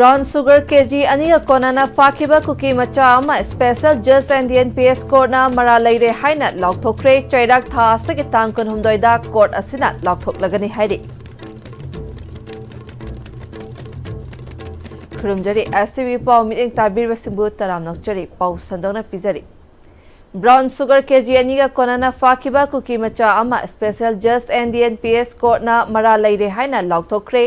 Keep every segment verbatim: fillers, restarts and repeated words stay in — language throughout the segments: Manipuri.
Brown sugar ꯀꯦ ꯖꯤ ꯑꯅꯤꯒ ꯀꯣꯟꯅꯅ ꯐꯥꯈꯤꯕ ꯀꯨꯀꯤ ꯃꯆꯥ ꯑꯃ Special Just and D N P S Courtꯅ ꯃꯔꯥꯜ ꯂꯩꯔꯦ ꯍꯥꯏꯅ ꯂꯥꯎꯊꯣꯛꯈ꯭ꯔꯦ꯫ ꯆꯩꯔꯥꯛ ꯊꯥ ꯑꯁꯤꯒꯤ ꯇꯥꯡ ꯀꯨꯟꯍꯨꯝꯗꯣꯏꯗ court ꯑꯁꯤꯅ ꯂꯥꯎꯊꯣꯛꯂꯒꯅꯤ ꯍꯥꯏꯔꯤ꯫ ꯈꯨꯔꯨꯝꯖꯔꯤ꯫ S T V ꯄꯥꯎ ꯃꯤꯠꯌꯦꯡ ꯇꯥꯕꯤꯔꯤꯕꯁꯤꯡꯕꯨ ꯇꯔꯥꯝꯅ ꯑꯣꯛꯆꯔꯤ꯫ ꯄꯥꯎ ꯁꯟꯗꯣꯛꯅ ꯄꯤꯖꯔꯤ꯫ Brown sugar ꯀꯦ ꯖꯤ ꯑꯅꯤꯒ ꯀꯣꯟꯅꯅ ꯐꯥꯈꯤꯕ ꯀꯨꯀꯤ ꯃꯆꯥ ꯑꯃ Special Just and D N P S Courtꯅ ꯃꯔꯥꯜ ꯂꯩꯔꯦ ꯍꯥꯏꯅ ꯂꯥꯎꯊꯣꯛꯈ꯭ꯔꯦ꯫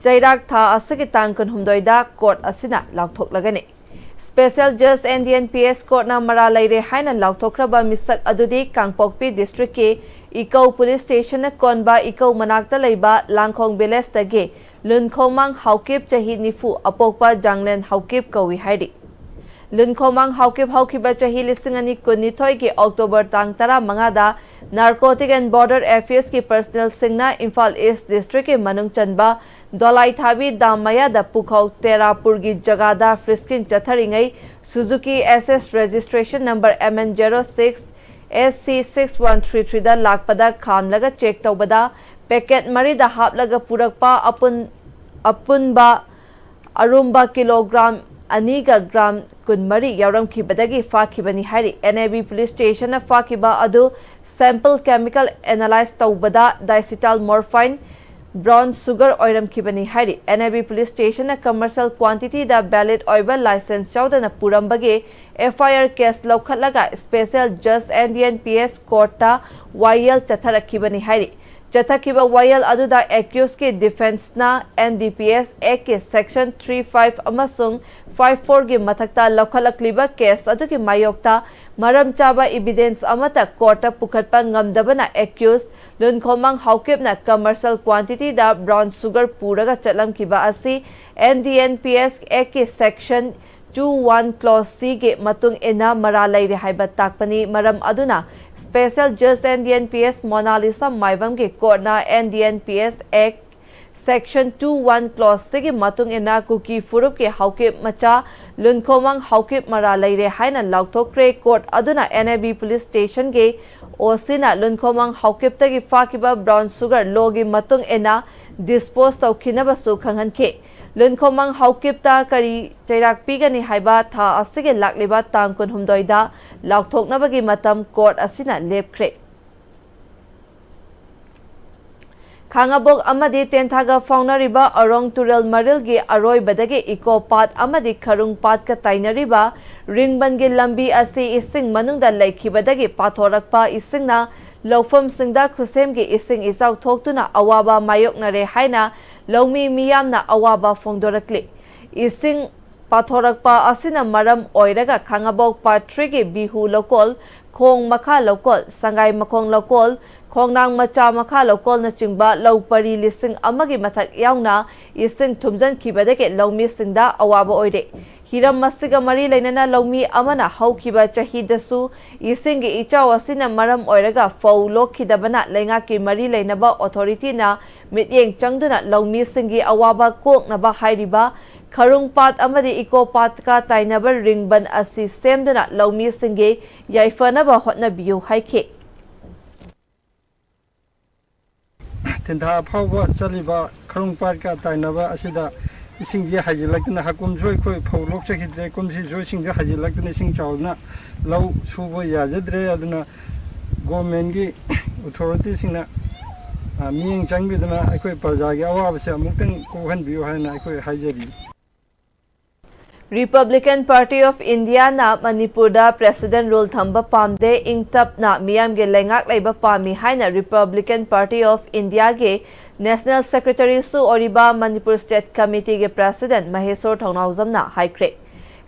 ꯆꯩꯔꯥꯛ ꯊꯥ ꯑꯁꯤꯒꯤ ꯇꯥꯡ ꯀꯨꯟꯍꯨꯝꯗꯣꯏꯗ court ꯑꯁꯤꯅ ꯂꯥꯎꯊꯣꯛꯂꯒꯅꯤ꯫ Special Just and D N P S Courtꯅ ꯃꯔꯥꯜ ꯂꯩꯔꯦ ꯍꯥꯏꯅ ꯂꯥꯎꯊꯣꯛꯈ꯭ꯔꯕ ꯃꯤꯁꯛ ꯑꯗꯨꯗꯤ ꯀꯥꯡꯄꯣꯛꯄꯤ districtꯀꯤ ꯏꯀꯧ police stationꯅ ꯀꯣꯟꯕ ꯏꯀꯧ ꯃꯅꯥꯛꯇ ꯂꯩꯕ ꯂꯥꯡꯈꯣꯡ villageꯇꯒꯤ ꯂꯨꯟꯈꯣꯡꯃꯥꯡ ꯍꯥꯎꯀꯤꯞ, ꯆꯍꯤ ꯅꯤꯐꯨ, ꯑꯄꯣꯛꯄ ꯖꯥꯡꯂꯦꯟ ꯍꯥꯎꯀꯤꯞ ꯀꯧꯏ ꯍꯥꯏꯔꯤ꯫ ꯂꯨꯟꯈꯣꯃꯥꯡ ꯍꯥꯎꯀꯤꯞ ꯍꯧꯈꯤꯕ ꯆꯍꯤ ꯂꯤꯁꯤꯡ ꯑꯅꯤ ꯀꯨꯟꯅꯤꯊꯣꯏꯒꯤ October ꯇꯥꯡ ꯇꯔꯥꯃꯉꯥꯗ Narcotic and Border Affairsꯀꯤ personnelꯁꯤꯡꯅ Imphal East districtꯀꯤ ꯃꯅꯨꯡ ꯆꯟꯕ ꯗꯣꯂꯥꯏꯊꯥꯕꯤ dam ꯃꯌꯥꯗ ꯄꯨꯈꯧ ꯇꯦꯔꯥꯄꯨꯔꯒꯤ ꯖꯒꯥꯗ frisking ꯆꯠꯊꯔꯤꯉꯩ Suzuki S S registration number M N zero six S C six one three threeꯗ ꯂꯥꯛꯄꯗ ꯈꯥꯝꯂꯒ check ꯇꯧꯕꯗ packet ꯃꯔꯤꯗ ꯍꯥꯞꯂꯒ ꯄꯨꯔꯛꯄ ꯑꯄꯨꯟ-, ꯑꯄꯨꯟꯕ ꯑꯔꯨꯝꯕ kilogram ꯑꯅꯤꯒ gram ꯀꯨꯟꯃꯔꯤ ꯌꯥꯎꯔꯝꯈꯤꯕꯗꯒꯤ ꯐꯥꯈꯤꯕꯅꯤ ꯍꯥꯏꯔꯤ꯫ N A B police stationꯅ ꯐꯥꯈꯤꯕ ꯑꯗꯨ sample chemical analyze ꯇꯧꯕꯗ diacetyl morphine brown sugar ꯑꯣꯏꯔꯝꯈꯤꯕꯅꯤ ꯍꯥꯏꯔꯤ꯫ N A B police stationꯅ commercial quantityꯗ valid ꯑꯣꯏꯕ license ꯌꯥꯎꯗꯅ ꯄꯨꯔꯝꯕꯒꯤ F I R case ꯂꯧꯈꯠꯂꯒ Special Just and D N P S courtꯇ ꯋꯥꯌꯦꯜ ꯆꯠꯊꯔꯛꯈꯤꯕꯅꯤ ꯍꯥꯏꯔꯤ꯫ ꯆꯠꯊꯈꯤꯕ ꯋꯥꯌꯦꯜ ꯑꯗꯨꯗ accusedꯀꯤ defenceꯅ N D P S Actꯀꯤ section three five ꯑꯃꯁꯨꯡ five fourꯒꯤ ꯃꯊꯛꯇ ꯂꯧꯈꯠꯂꯛꯂꯤꯕ case ꯑꯗꯨꯒꯤ ꯃꯥꯌꯣꯛꯇ ꯃꯔꯝ ꯆꯥꯕ evidence ꯑꯃꯠꯇ courtꯇ ꯄꯨꯈꯠꯄ ꯉꯝꯗꯕꯅ accused ꯂꯨꯟꯈꯣꯃꯥꯡ ꯍꯥꯎꯀꯤꯞꯅ commercial quantityꯗ brown sugar ꯄꯨꯔꯒ ꯆꯠꯂꯝꯈꯤꯕ ꯑꯁꯤ N D N P S Actꯀꯤ section two one clause Cꯒꯤ ꯃꯇꯨꯡ ꯏꯟꯅ ꯃꯔꯥꯜ ꯂꯩꯔꯦ ꯍꯥꯏꯕ ꯇꯥꯛꯄꯅꯤ꯫ ꯃꯔꯝ ꯑꯗꯨꯅ Special Just and D N P S Monalisa ꯃꯥꯏꯕꯝꯒꯤ courtꯅ N D N P S Act section two one clause Cꯒꯤ ꯃꯇꯨꯡ ꯏꯟꯅ ꯀꯨꯀꯤ ꯐꯨꯔꯨꯞꯀꯤ ꯍꯥꯎꯀꯤꯞ ꯃꯆꯥ ꯂꯨꯟꯈꯣꯃꯥꯡ ꯍꯥꯎꯀꯤꯞ ꯃꯔꯥꯜ ꯂꯩꯔꯦ ꯍꯥꯏꯅ ꯂꯥꯎꯊꯣꯛꯈ꯭ꯔꯦ꯫ Court ꯑꯗꯨꯅ N A B police stationꯒꯤ O Cꯅ ꯂꯨꯟꯈꯣꯃꯥꯡ ꯍꯥꯎꯀꯤꯞꯇꯒꯤ ꯐꯥꯈꯤꯕ brown sugar lawꯒꯤ ꯃꯇꯨꯡ ꯏꯟꯅ dispose ꯇꯧꯈꯤꯅꯕꯁꯨ ꯈꯪꯍꯟꯈꯤ꯫ ꯂꯨꯟꯈꯣꯃꯪ ꯍꯥꯎꯀꯤꯞꯇ ꯀꯔꯤ ꯆꯩꯔꯥꯛ ꯄꯤꯒꯅꯤ ꯍꯥꯏꯕ ꯊꯥ ꯑꯁꯤꯒꯤ ꯂꯥꯛꯂꯤꯕ ꯇꯥꯡ ꯀꯨꯟꯍꯨꯝꯗꯣꯏꯗ ꯂꯥꯎꯊꯣꯛꯅꯕꯒꯤ ꯃꯇꯝ ꯀꯣꯔꯠ ꯑꯁꯤꯅ ꯂꯦꯞꯈ꯭ꯔꯦ꯫ ꯈꯥꯉꯕꯣꯛ ꯑꯃꯗꯤ ꯇꯦꯟꯊꯥꯒ ꯐꯥꯎꯅꯔꯤꯕ ꯑꯔꯣꯡ ꯇꯨꯔꯦꯜ ꯃꯔꯤꯜꯒꯤ ꯑꯔꯣꯏꯕꯗꯒꯤ ꯏꯀꯣ ꯄꯥꯠ ꯑꯃꯗꯤ ꯈꯔꯨꯡ ꯄꯥꯠꯀ ꯇꯥꯏꯅꯔꯤꯕ ꯔꯤꯡꯕꯟꯒꯤ ꯂꯝꯕꯤ ꯑꯁꯤ ꯏꯁꯤꯡ ꯃꯅꯨꯡꯗ ꯂꯩꯈꯤꯕꯗꯒꯤ ꯄꯥꯊꯣꯔꯛꯄ ꯏꯁꯤꯡꯅ ꯂꯧꯐꯝꯁꯤꯡꯗ ꯈꯨꯁꯦꯝꯒꯤ ꯏꯁꯤꯡ ꯏꯆꯥꯎ ꯊꯣꯛꯇꯨꯅ ꯑꯋꯥꯕ ꯃꯥꯌꯣꯛꯅꯔꯦ ꯍꯥꯏꯅ ꯂꯧꯃꯤ ꯃꯤꯌꯥꯝꯅ ꯑꯋꯥꯕ ꯐꯣꯡꯗꯣꯔꯛꯂꯤ꯫ ꯏꯁꯤꯡ ꯄꯥꯊꯣꯔꯛꯄ ꯑꯁꯤꯅ ꯃꯔꯝ ꯑꯣꯏꯔꯒ ꯈꯥꯉꯕꯣꯛ ꯄꯥꯠ ꯊ꯭ꯔꯤꯒꯤ ꯕꯤꯍꯨ ꯂꯧꯀꯣꯜ, ꯈꯣꯡ ꯃꯈꯥ ꯂꯧꯀꯣꯜ, ꯁꯉꯥꯏ ꯃꯈꯣꯡ ꯂꯧꯀꯣꯜ, ꯈꯣꯡꯅꯥꯡ ꯃꯆꯥ ꯃꯈꯥ ꯂꯧꯀꯣꯜꯅꯆꯤꯡꯕ ꯂꯧ ꯄꯔꯤ ꯂꯤꯁꯤꯡ ꯑꯃꯒꯤ ꯃꯊꯛ ꯌꯥꯎꯅ ꯏꯁꯤꯡ ꯊꯨꯝꯖꯤꯟꯈꯤꯕꯗꯒꯤ ꯂꯧꯃꯤꯁꯤꯡꯗ ꯑꯋꯥꯕ ꯑꯣꯏꯔꯦ꯫ ꯍꯤꯔꯝ ꯑꯁꯤꯒ ꯃꯔꯤ ꯂꯩꯅꯅ ꯂꯧꯃꯤ ꯑꯃꯅ ꯍꯧꯈꯤꯕ ꯆꯍꯤꯗꯁꯨ ꯏꯁꯤꯡꯒꯤ ꯏꯆꯥꯎ ꯑꯁꯤꯅ ꯃꯔꯝ ꯑꯣꯏꯔꯒ ꯐꯧ ꯂꯣꯛꯈꯤꯗꯕꯅ ꯂꯩꯉꯥꯛꯀꯤ ꯃꯔꯤ ꯂꯩꯅꯕ ꯑꯣꯊꯣꯔꯤꯇꯤꯅ ꯃꯤꯠꯌꯦꯡ ꯆꯪꯗꯨꯅ ꯂꯧꯃꯤꯁꯤꯡꯒꯤ ꯑꯋꯥꯕ ꯀꯣꯛꯅꯕ ꯍꯥꯏꯔꯤꯕ ꯈꯔꯨꯡ ꯄꯥꯠ ꯑꯃꯗꯤ ꯏꯀꯣ ꯄꯥꯠꯀ ꯇꯥꯏꯅꯕ ꯔꯤꯡꯕꯟ ꯑꯁꯤ ꯁꯦꯝꯗꯨꯅ ꯂꯧꯃꯤꯁꯤꯡꯒꯤ ꯌꯥꯏꯐꯅꯕ ꯍꯣꯠꯅꯕꯤꯌꯨ ꯍꯥꯏꯈꯤ꯫ ꯇꯦꯟꯊꯥ ꯐꯥꯎꯕ ꯆꯠꯂꯤꯕ ꯈꯔꯨꯡ ꯄꯥꯠꯀ ꯇꯥꯏꯅꯕ ꯑꯁꯤꯗ ꯏꯁꯤꯡꯁꯦ ꯍꯩꯖꯤꯜꯂꯛꯇꯅ, ꯍꯥꯀꯨꯝꯁꯨ ꯑꯩꯈꯣꯏ ꯐꯧ ꯂꯣꯛꯆꯈꯤꯗ꯭ꯔꯦ, ꯀꯨꯝꯁꯤꯁꯨ ꯏꯁꯤꯡꯁꯦ ꯍꯩꯖꯤꯜꯂꯛꯇꯅ ꯏꯁꯤꯡ ꯆꯥꯎꯗꯅ ꯂꯧ ꯁꯨꯕ ꯌꯥꯖꯗ꯭ꯔꯦ꯫ ꯑꯗꯨꯅ ꯒꯣꯔꯃꯦꯟꯒꯤ ꯑꯣꯊꯣꯔꯤꯇꯤꯁꯤꯡꯅ, ꯑ, ꯃꯤꯠꯌꯦꯡ ꯆꯪꯕꯤꯗꯨꯅ ꯑꯩꯈꯣꯏ ꯄ꯭ꯔꯖꯥꯒꯤ ꯑꯋꯥꯕꯁꯦ ꯑꯃꯨꯛꯇꯪ ꯀꯣꯛꯍꯟꯕꯤꯌꯨ ꯍꯥꯏꯅ ꯑꯩꯈꯣꯏ ꯍꯥꯏꯖꯔꯤ꯫ Republican Party of Indiaꯅ ꯃꯅꯤꯄꯨꯔꯗ President Rule ꯊꯝꯕ ꯄꯥꯝꯗꯦ, ꯏꯪ ꯇꯞꯅ ꯃꯤꯌꯥꯝꯒꯤ ꯂꯩꯉꯥꯛ ꯂꯩꯕ ꯄꯥꯝꯃꯤ ꯍꯥꯏꯅ Republican Party of Indiaꯒꯤ National Secretaryꯁꯨ ꯑꯣꯏꯔꯤꯕ Manipur State Committeeꯒꯤ President ꯃꯍꯦꯁꯣꯔ ꯊꯧꯅꯥꯎꯖꯝꯅ ꯍꯥꯏꯈ꯭ꯔꯦ꯫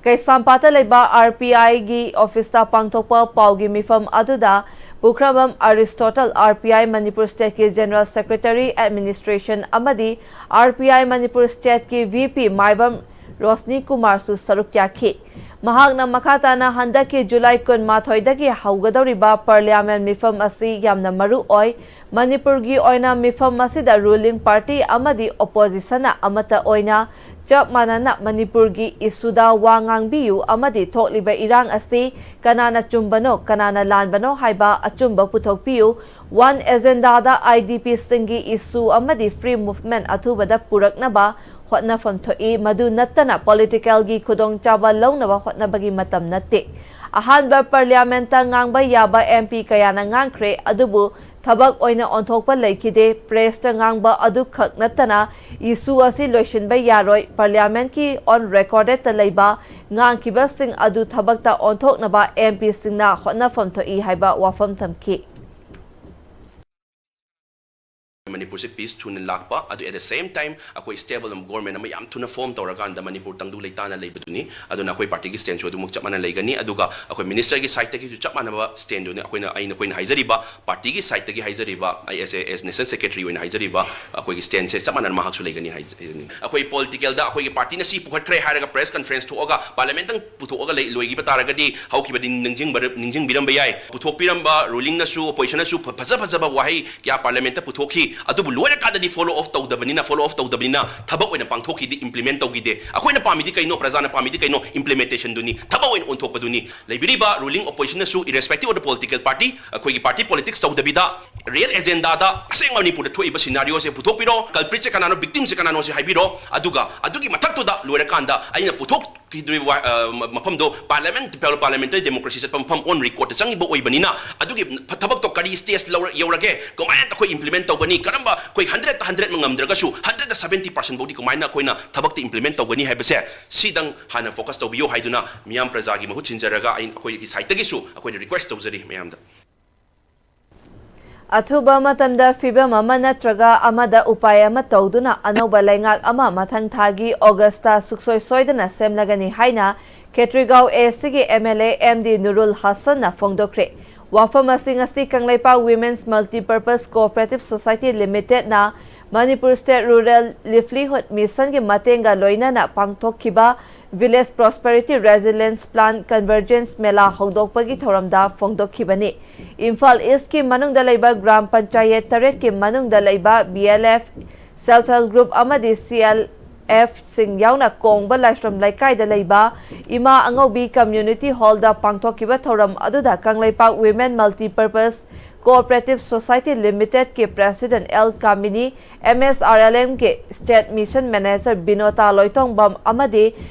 ꯀꯩꯁꯥꯝꯄꯥꯠꯇ ꯂꯩꯕ RPIꯒꯤ officeꯇ ꯄꯥꯡꯊꯣꯛꯄ ꯄꯥꯎꯒꯤ ꯃꯤꯐꯝ ꯑꯗꯨꯗ ꯄꯨꯈ꯭ꯔꯝꯕꯝ ꯑꯔꯤꯁꯇꯣꯇꯜ, RPI Manipur Stateꯀꯤ General Secretary Administration ꯑꯃꯗꯤ RPI Manipur Stateꯀꯤ VP ꯃꯥꯏꯕꯝ ꯔꯣꯁꯅꯤ ꯀꯨꯃꯥꯔꯁꯨ ꯁꯔꯨꯛ ꯌꯥꯈꯤ꯫ ꯃꯍꯥꯛꯅ ꯃꯈꯥ ꯇꯥꯅ ꯍꯟꯗꯛꯀꯤ ꯖꯨꯂꯥꯏ ꯀꯨꯟꯃꯥꯊꯣꯏꯗꯒꯤ ꯍꯧꯒꯗꯧꯔꯤꯕ Parliament ꯃꯤꯐꯝ ꯑꯁꯤ ꯌꯥꯝꯅ ꯃꯔꯨ ꯑꯣꯏ꯫ ꯃꯅꯤꯄꯨꯔꯒꯤ ꯑꯣꯏꯅ ꯃꯤꯐꯝ ꯑꯁꯤꯗ ruling party ꯑꯃꯗꯤ oppositionꯅ ꯑꯃꯠꯇ ꯑꯣꯏꯅ ꯆꯞ ꯃꯥꯟꯅꯅ ꯃꯅꯤꯄꯨꯔꯒꯤ issueꯗ ꯋꯥ ꯉꯥꯡꯕꯤꯌꯨ ꯑꯃꯗꯤ ꯊꯣꯛꯂꯤꯕ ꯏꯔꯥꯡ ꯑꯁꯤ ꯀꯅꯥꯅ ꯆꯨꯝꯕꯅꯣ, ꯀꯅꯥꯅ ꯂꯥꯟꯕꯅꯣ ꯍꯥꯏꯕ ꯑꯆꯨꯝꯕ ꯄꯨꯊꯣꯛꯄꯤꯌꯨ꯫ One agendaꯗ IDPꯁꯤꯡꯒꯤ issue ꯑꯃꯗꯤ free movement ꯑꯊꯨꯕꯗ ꯄꯨꯔꯛꯅꯕ ꯍꯣꯠꯅꯐꯝ ꯊꯣꯛꯏ꯫ ꯃꯗꯨ ꯅꯠꯇꯅ ꯄꯣꯂꯤꯇꯤꯀꯦꯜꯒꯤ ꯈꯨꯗꯣꯡꯆꯥꯕ ꯂꯧꯅꯕ ꯍꯣꯠꯅꯕꯒꯤ ꯃꯇꯝ ꯅꯠꯇꯦ꯫ ꯑꯍꯥꯟꯕ ꯄꯥꯔꯂꯤꯌꯥꯃꯦꯟꯠꯇ ꯉꯥꯡꯕ ꯌꯥꯕ ꯑꯦꯝ ꯄꯤ ꯀꯌꯥꯅ ꯉꯥꯡꯈ꯭ꯔꯦ, ꯑꯗꯨꯕꯨ ꯊꯕꯛ ꯑꯣꯏꯅ ꯑꯣꯟꯊꯣꯛꯄ ꯂꯩꯈꯤꯗꯦ꯫ ꯄ꯭ꯔꯦꯁꯇ ꯉꯥꯡꯕ ꯑꯗꯨꯈꯛ ꯅꯠꯇꯅ ꯏꯁꯨ ꯑꯁꯤ ꯂꯣꯏꯁꯤꯟꯕ ꯌꯥꯔꯣꯏ꯫ ꯄꯥꯔꯂꯤꯌꯥꯃꯦꯟꯠꯀꯤ ꯑꯣꯟ ꯔꯦꯀꯣꯔꯗꯦꯗꯇ ꯂꯩꯕ ꯉꯥꯡꯈꯤꯕꯁꯤꯡ ꯑꯗꯨ ꯊꯕꯛꯇ ꯑꯣꯟꯊꯣꯛꯅꯕ ꯑꯦꯝ ꯄꯤꯁꯤꯡꯅ ꯍꯣꯠꯅꯐꯝ ꯊꯣꯛꯏ ꯍꯥꯏꯕ ꯋꯥꯐꯝ ꯊꯝꯈꯤ꯫ ꯃꯅꯤꯄꯨꯔꯁꯦ ꯄꯤꯁ ꯊꯨꯅ ꯂꯥꯛꯄ, ꯑꯗꯨ at the same time ꯑꯩꯈꯣꯏ ꯁ꯭ꯇꯦꯕꯜ ꯒꯣꯔꯃꯦꯟ ꯑꯃ ꯌꯥꯝ ꯊꯨꯅ ꯐꯣꯔꯝ ꯇꯧꯔꯀꯥꯟꯗ ꯃꯅꯤꯄꯨꯔ ꯇꯪꯗꯨ ꯂꯩꯇꯥꯅ ꯂꯩꯕꯗꯨꯅꯤ꯫ ꯑꯗꯨꯅ ꯑꯩꯈꯣꯏ ꯄꯥꯔꯇꯤꯒꯤ ꯁ꯭ꯇꯦꯟꯁꯨ ꯑꯗꯨꯃꯛ ꯆꯞ ꯃꯥꯟꯅ ꯂꯩꯒꯅꯤ꯫ ꯑꯗꯨꯒ ꯑꯩꯈꯣꯏ ꯃꯤꯅꯤꯁꯇꯔꯒꯤ ꯁꯥꯏꯠꯇꯒꯤꯁꯨ ꯆꯞ ꯃꯥꯟꯅꯕ ꯁ꯭ꯇꯦꯟꯗꯨꯅꯤ ꯑꯩꯈꯣꯏꯅ, ꯑꯩꯅ, ꯑꯩꯈꯣꯏꯅ ꯍꯥꯏꯖꯔꯤꯕ, ꯄꯥꯔꯇꯤꯒꯤ ꯁꯥꯏꯠꯇꯒꯤ ꯍꯥꯏꯖꯔꯤꯕ, ꯑꯩ as a, as national secretary ꯑꯣꯏꯅ ꯍꯥꯏꯖꯔꯤꯕ ꯑꯩꯈꯣꯏꯒꯤ ꯁ꯭ꯇꯦꯟꯁꯦ ꯆꯞ ꯃꯥꯟꯅꯅ ꯃꯍꯥꯛꯁꯨ ꯂꯩꯒꯅꯤ ꯍꯥꯏꯖꯅꯤꯡꯉꯤ꯫ ꯑꯩꯈꯣꯏ ꯄꯣꯂꯤꯇꯤꯀꯦꯜꯗ ꯑꯩꯈꯣꯏꯒꯤ ꯄꯥꯔꯇꯤꯅ ꯁꯤ ꯄꯨꯈꯠꯈ꯭ꯔꯦ ꯍꯥꯏꯔꯒ ꯄ꯭ꯔꯦꯁ ꯀꯟꯐꯔꯦꯟꯁ ꯊꯣꯛꯑꯒ ꯄꯥꯔꯂꯤꯌꯥꯃꯦꯟꯠꯇꯪ ꯄꯨꯊꯣꯛꯑꯒ ꯂꯩ-, ꯂꯣꯏꯈꯤꯕ ꯇꯥꯔꯒꯗꯤ ꯍꯧꯈꯤꯕꯗꯤ ꯅꯤꯡꯁꯤꯡꯕ-, ꯅꯤꯡꯁꯤꯡꯕꯤꯔꯝꯕ ꯌꯥꯏ꯫ ꯄꯨꯊꯣꯛꯄꯤꯔꯝꯕ, ꯔꯨꯂꯤꯡꯅꯁꯨ, ꯑꯣꯄꯣꯖꯤꯁꯟꯅꯁꯨ ꯐ-, ꯐꯖ ꯐꯖꯕ ꯋꯥꯍꯩ ꯀꯌꯥ ꯄꯥꯔꯂꯤꯌꯥꯃꯦꯟꯠꯇ ꯄꯨꯊꯣꯛꯈꯤ꯫ ꯑꯗꯨꯕꯨ ꯂꯣꯏꯔꯀꯥꯟꯗꯗꯤ ꯐꯣꯂꯣ ꯑꯞ ꯇꯧꯗꯕꯅꯤꯅ, ꯐꯣꯂꯣ ꯑꯞ ꯇꯧꯗꯕꯅꯤꯅ ꯊꯕꯛ ꯑꯣꯏꯅ ꯄꯥꯡꯊꯣꯛꯈꯤꯗꯦ, ꯏꯝꯄ꯭ꯂꯤꯃꯦꯟꯠ ꯇꯧꯈꯤꯗꯦ꯫ ꯑꯩꯈꯣꯏꯅ ꯄꯥꯝꯃꯤꯗꯤ ꯀꯩꯅꯣ? ꯄ꯭ꯔꯖꯥꯅ ꯄꯥꯝꯃꯤꯗꯤ ꯀꯩꯅꯣ? ꯏꯝꯄ꯭ꯂꯤꯃꯦꯟꯇꯦꯁꯟꯗꯨꯅꯤ, ꯊꯕꯛ ꯑꯣꯏꯅ ꯑꯣꯟꯊꯣꯛꯄꯗꯨꯅꯤ꯫ ꯂꯩꯕꯤꯔꯤꯕ ꯔꯨꯂꯤꯡ ꯑꯣꯄꯣꯖꯤꯁꯟꯅꯁꯨ, irrespective of the political party, ꯑꯩꯈꯣꯏꯒꯤ ꯄꯥꯔꯇꯤ ꯄꯣꯂꯤꯇꯤꯛꯁ ꯇꯧꯗꯕꯤꯗ, ꯔꯤꯌꯦꯜ ꯑꯦꯖꯦꯟꯗꯥꯗ ꯑꯁꯦꯡꯕ ꯃꯅꯤꯄꯨꯔꯗ ꯊꯣꯛꯏꯕ ꯁꯤꯅꯥꯔꯤꯑꯣꯁꯦ ꯄꯨꯊꯣꯛꯄꯤꯔꯣ, ꯀꯜꯄ꯭ꯔꯤꯠꯁꯦ ꯀꯅꯥꯅꯣ, ꯚꯤꯛꯇꯤꯝꯁꯦ ꯀꯅꯥꯅꯣꯁꯦ ꯍꯥꯏꯕꯤꯔꯣ꯫ ꯑꯗꯨꯒ ꯑꯗꯨꯒꯤ ꯃꯊꯛꯇꯨꯗ ꯂꯣꯏꯔꯀꯥꯟꯗ ꯑꯩꯅ ꯄꯨꯊꯣꯛꯈꯤꯗꯣꯔꯤꯕ ꯋꯥ-, ꯑ, ꯃ-, ꯃꯐꯝꯗꯣ ꯄꯥꯔꯂꯤꯌꯥꯃꯦꯟꯠ, ꯄꯥꯔꯂꯤꯌꯥꯃꯦꯟꯇꯔꯤ ꯗꯦꯃꯣꯀ꯭ꯔꯦꯁꯤ ꯆꯠꯄ ꯃꯐꯝ, ꯑꯣꯟ ꯔꯦꯀꯣꯔꯗꯇ ꯆꯪꯉꯤꯕ ꯑꯣꯏꯕꯅꯤꯅ, ꯑꯗꯨꯒꯤ ꯊ-, ꯊꯕꯛꯇꯣ ꯀꯔꯤ ꯁ꯭ꯇꯦꯖ ꯂꯧꯔ-, ꯌꯧꯔꯒꯦ, ꯀꯃꯥꯏꯅ ꯑꯩꯈꯣꯏ ꯏꯝꯄ꯭ꯂꯤꯃꯦꯟꯠ ꯇꯧꯒꯅꯤ, ꯀꯔꯝꯕ, ꯑꯩꯈꯣꯏ ꯍꯟꯗ꯭ꯔꯦꯗꯇ ꯍꯟꯗ꯭ꯔꯦꯗꯃꯛ ꯉꯝꯗ꯭ꯔꯒꯁꯨ ꯍꯟꯗ꯭ꯔꯦꯗꯇ ꯁꯕꯦꯟꯇꯤ ꯄꯥꯔꯁꯦꯟꯠ ꯐꯥꯎꯗꯤ ꯀꯃꯥꯏꯅ ꯑꯩꯈꯣꯏꯅ ꯊꯕꯛꯇ ꯏꯝꯄ꯭ꯂꯤꯃꯦꯟꯠ ꯇꯧꯒꯅꯤ ꯍꯥꯏꯕꯁꯦ, ꯁꯤꯗꯪ ꯍꯥꯟꯅ ꯐꯣꯀꯁ ꯇꯧꯕꯤꯌꯨ ꯍꯥꯏꯗꯨꯅ ꯃꯤꯌꯥꯝ ꯄ꯭ꯔꯖꯥꯒꯤ ꯃꯍꯨꯠ ꯁꯤꯟꯖꯔꯒ ꯑꯩ, ꯑꯩꯈꯣꯏꯒꯤ ꯁꯥꯏꯠꯇꯒꯤꯁꯨ ꯑꯩꯈꯣꯏꯅ ꯔꯤꯀ꯭ꯋꯦꯁ ꯇꯧꯖꯔꯤ ꯃꯌꯥꯝꯗ꯫ ꯑꯊꯨꯕ ꯃꯇꯝꯗ ꯐꯤꯚꯝ ꯑꯃ ꯅꯠꯇ꯭ꯔꯒ ꯑꯃꯗ ꯎꯄꯥꯏ ꯑꯃ ꯇꯧꯗꯨꯅ ꯑꯅꯧꯕ ꯂꯩꯉꯥꯛ ꯑꯃ ꯃꯊꯪ ꯊꯥꯒꯤ ꯑꯣꯒꯁꯇ ꯁꯨꯛꯁꯣꯏ ꯁꯣꯏꯗꯅ ꯁꯦꯝꯂꯒꯅꯤ ꯍꯥꯏꯅ ꯈꯦꯇ꯭ꯔꯤꯒꯥꯎ ꯑꯦꯁꯤꯒꯤ M L A M D Nurul Hasan ꯐꯣꯡꯗꯣꯛꯈ꯭ꯔꯦ꯫ ꯋꯥꯐꯝ ꯑꯁꯤ ꯉꯁꯤ Kangleipak Women's Multipurpose Cooperative Society Limitedꯅ ꯃꯅꯤꯄꯨꯔ ꯁ꯭ꯇꯦꯠ ꯔꯨꯔꯦꯜ ꯂꯤꯚꯂꯤꯍꯨꯗ ꯃꯤꯁꯟꯒꯤ ꯃꯇꯦꯡꯒ ꯂꯣꯏꯅꯅ ꯄꯥꯡꯊꯣꯛꯈꯤꯕ village prosperity resilience plan convergence mela ꯍꯧꯗꯣꯛꯄꯒꯤ ꯊꯧꯔꯝꯗ ꯐꯣꯡꯗꯣꯛꯈꯤꯕꯅꯤ꯫ ꯏꯝꯐꯥꯜ ꯏꯁ꯭ꯠꯀꯤ ꯃꯅꯨꯡꯗ ꯂꯩꯕ ꯒ꯭ꯔꯥꯝ ꯄꯟꯆꯥꯌꯦꯠ ꯇꯔꯦꯠꯀꯤ ꯃꯅꯨꯡꯗ ꯂꯩꯕ B L F, self help group ꯑꯃꯗꯤ ꯁꯤ ꯑꯦꯜ ꯑꯦꯐꯁꯤꯡ ꯌꯥꯎꯅ ꯀꯣꯡꯕ ꯂꯥꯏꯁ꯭ꯔꯝ ꯂꯩꯀꯥꯏꯗ ꯂꯩꯕ ꯏꯃꯥ ꯑꯉꯧꯕꯤ ꯀꯝꯃ꯭ꯌꯨꯅꯤꯇꯤ ꯍꯣꯜꯗ ꯄꯥꯡꯊꯣꯛꯈꯤꯕ ꯊꯧꯔꯝ ꯑꯗꯨꯗ Kangleipak Women Multipurpose Cooperative Society Limited ꯀꯤ President ꯑꯦꯜ ꯀꯥꯃꯤꯅꯤ, ꯑꯦꯝ ꯑꯦꯁ ꯑꯥꯔ ꯑꯦꯜ ꯑꯦꯝ ꯒꯤ State Mission Manager ꯕꯤꯅꯣꯇꯥ ꯂꯣꯏꯇꯣꯡꯕꯝ ꯑꯃꯗꯤ